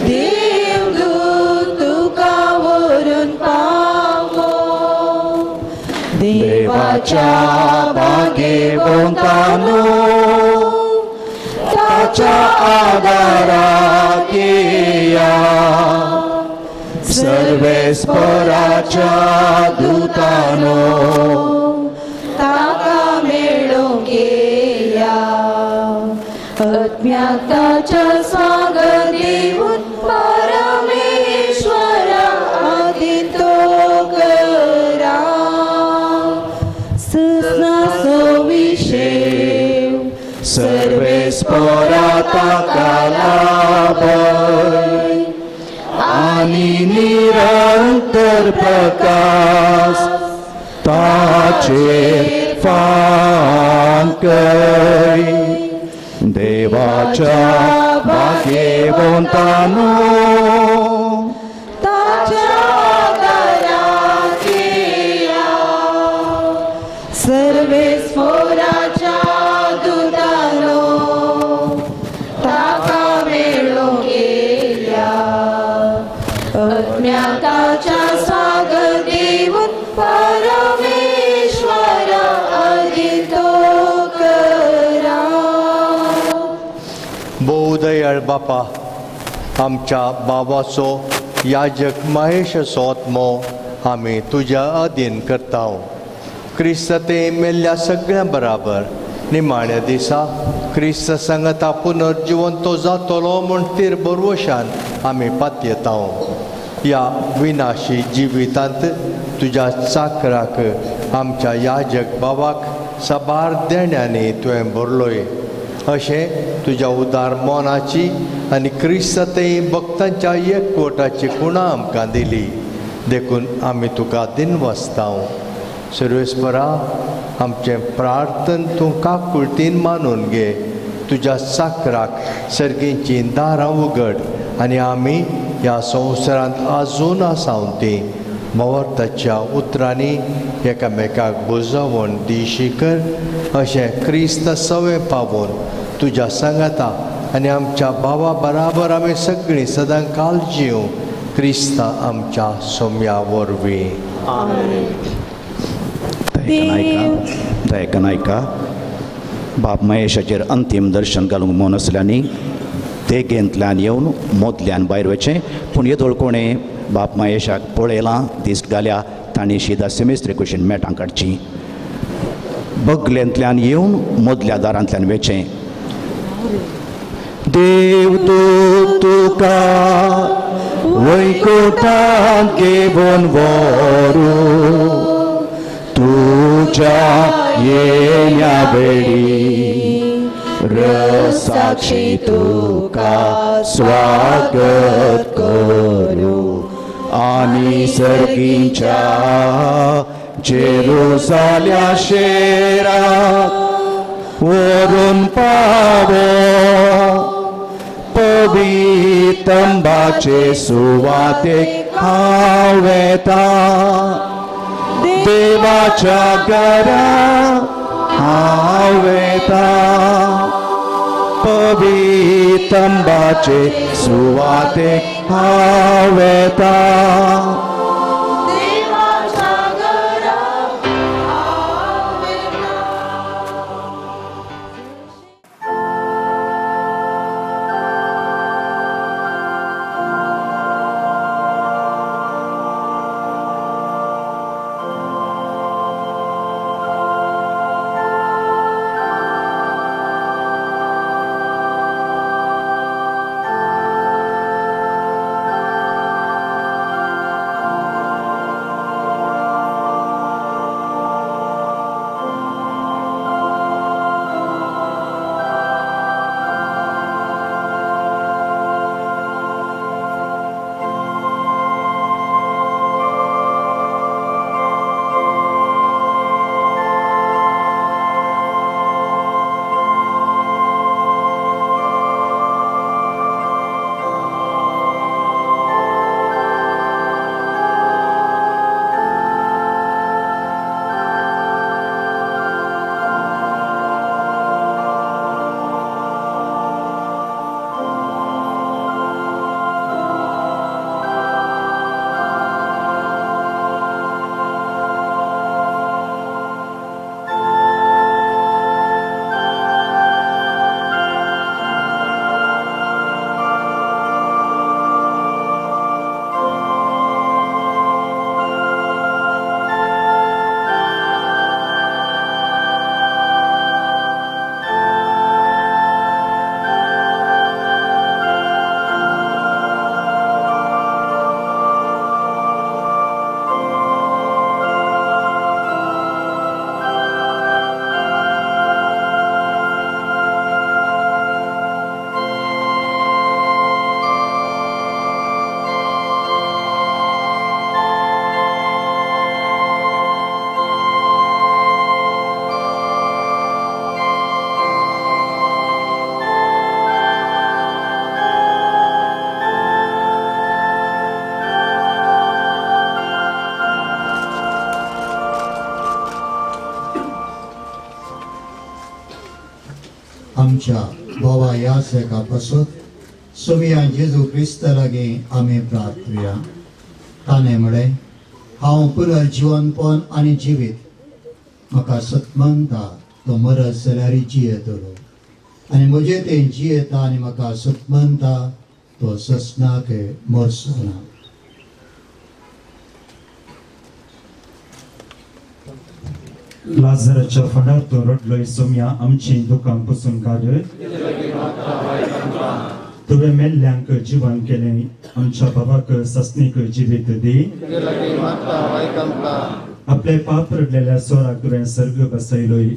देवदूत तुका व्हरून पावो. देवाच्या भाग्यवंतानो ताच्या आदाराक येया, सर्वेस्पराच्या दुतानो ताका मेळोवंक येया, आत्म्याक ताच्या स्वागत दिवन परमेश्वरा अदितो करा. सस्नाचो विशेव सर्वेस्परा ताका लाभय आनी निरंतर प्रकाश ताचेर फांकय. देवाच्या भाग्यवंतानो ताच्या आदाराक येया, सर्वेस्पराच्या दुतानो ताका मेळोवंक येया, आत्म्याक ताच्या स्वागत दिवन परमेश्वरा अदितो करा. भोवदयाळ बापा, आमच्या बाबाचो याजक महेशाचो आत्मो आमी तुज्या अधीन करता. क्रिस्त ते मेल्ल्या सगळ्यां बराबर निमाण्या दिसा क्रिस्त सांगता पुनर्जिवंतो जातलो म्हूण तीर बरवशान आमी पातयेता. ह्या विनाशी जिवितांत तुज्या चाकराक आमच्या याजक बाबाक साबार देण्यांनी तुवें भरलोय. अशें तुज्या उदार मनाची आनी क्रिस्त भक्तांच्या एकवटाची खुणा आमकां दिली, देखून आमी तुका दिनवासता. सर्वेस्परा, आमचें प्रार्थन तूं काकुळटीन मानून घे. तुज्या चाकराक सर्गीचीं दारां उगड आनी आमी ह्या संवसारांत आजून आसावन ती मवर्ताच्या उतरांनी एकामेकाक बुजवण दिशी कर. अशें क्रिस्त सवे पावोवन तुज्या सांगाता आनी आमच्या भावा बराबर आमी सगळीं सदां काल जीव क्रिस्ता आमच्या सोम्या वरवीं. दयेकन आयका. बाप महेशाचेर अंतीम दर्शन घालूंक मन आसल्यांनी देगेंतल्यान येवन मोदल्यान भायर वचें, पूण येदोळ कोणें बाप महेशाक पळयलां दिश्ट घाल्या तांणी शिदा सेमेस्त्री कुशीन मेटां काडची. बगलेंतल्यान येवन मदल्या दारांतल्यान वेचें. देव तूं तुका वैकुंठांत घेवन व्हरूं तुज्या येण्या वेळी रसाक्षी तुका स्वागत करूं आनी सर्गीच्या जेरुजाल्या शेराक व्हरून पावो पवितंबाचे सुवातेक हांव वेता देवाच्या घरा हांव वेता पवितंबाचे सुवातेक हांव वेता. आमच्या बाबा यासेका पासून सुमिया जेजू क्रिस्ता लागीं आमी प्रार्थुया. ताणें म्हळें, हांव पुनर्जिवनपण आनी जिवीत, म्हाका सतमनता तो मरत जाल्यार जियेतलो आनी म्हजें तें जियेता आनी म्हाका सतमनता तो ससनाक मरचो ना. लाजराच्या फंडार तो रडलोय सोम्या आमची दुकां पुसून काड. तुवें मेल्ल्यांक जिवन केलें, आमच्या बाबाक ससनीक जिवीत दी. आपले पाप रडलेल्या स्वराक तुवें सर्ग बसयलोय,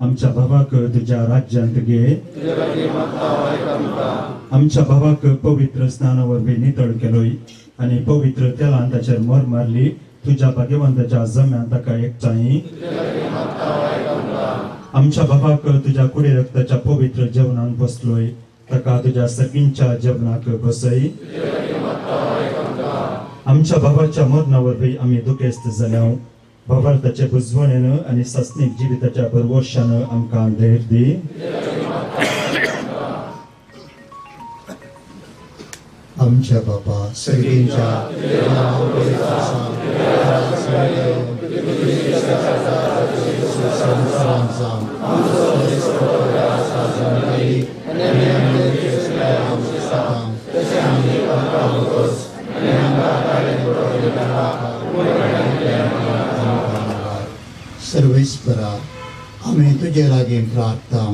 आमच्या बाबाक तुज्या राज्यांत घे. आमच्या बाबाक पवित्र स्नाना वरवीं नितळ केलोय आनी पवित्र तेलान ताचेर मोर मारली. तुज्या भाग्यवंताच्या जम्यान ताका एकठांय. आमच्या बाबाक तुज्या कुडी रक्ताच्या पवित्र जेवणान बसलोय, ताका तुज्या सर्गींच्या जेवणाक बसय. आमच्या बाबाच्या मरणा वरवीं आमी दुखेस्त जाल्या. भावार्थाचे बुजवणेन आनी सासणीक जिविताच्या भरवशान आमकां धैर्य दी. आमच्या बापा सर्गींच्या सर्वेस्परा आमी तुजे लागीं प्रार्थना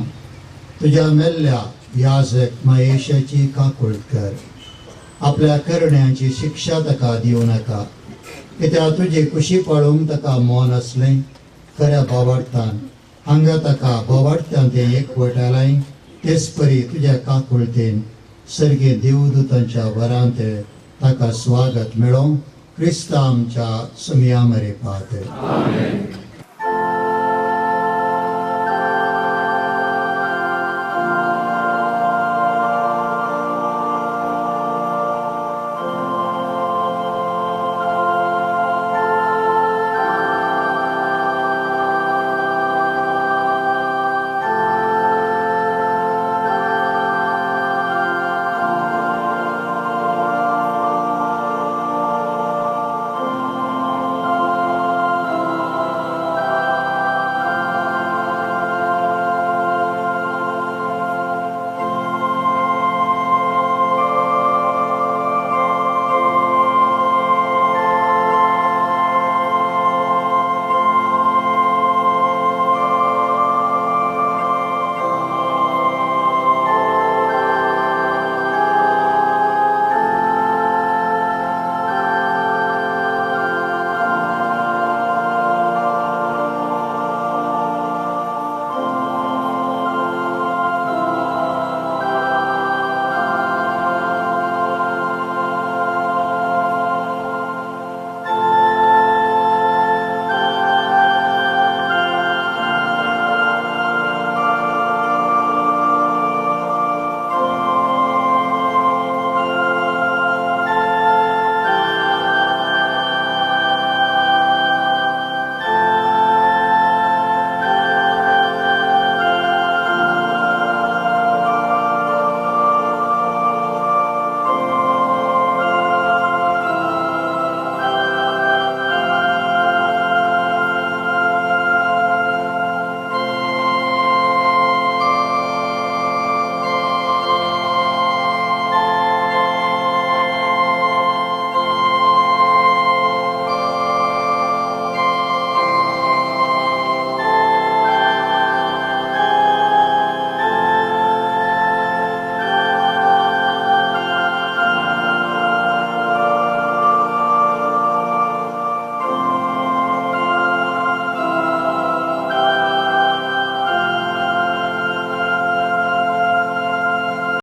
तुज्या मेल्ल्या याजक महेशाची काकूळट कर. आपल्या करण्यांची शिक्षा ताका दिवं नाका, कित्याक तुजी कुशी पाळूंक ताका मन आसलें. खऱ्या बोवाळटान हांगा ताका बोवाळटान तें एकवट आयलाय, तेच परी तुज्या काकुळटेन सर्गे देवदूतांच्या वरांत ताका स्वागत मेळों. क्रिस्ता आमच्या सुमया मरे पात.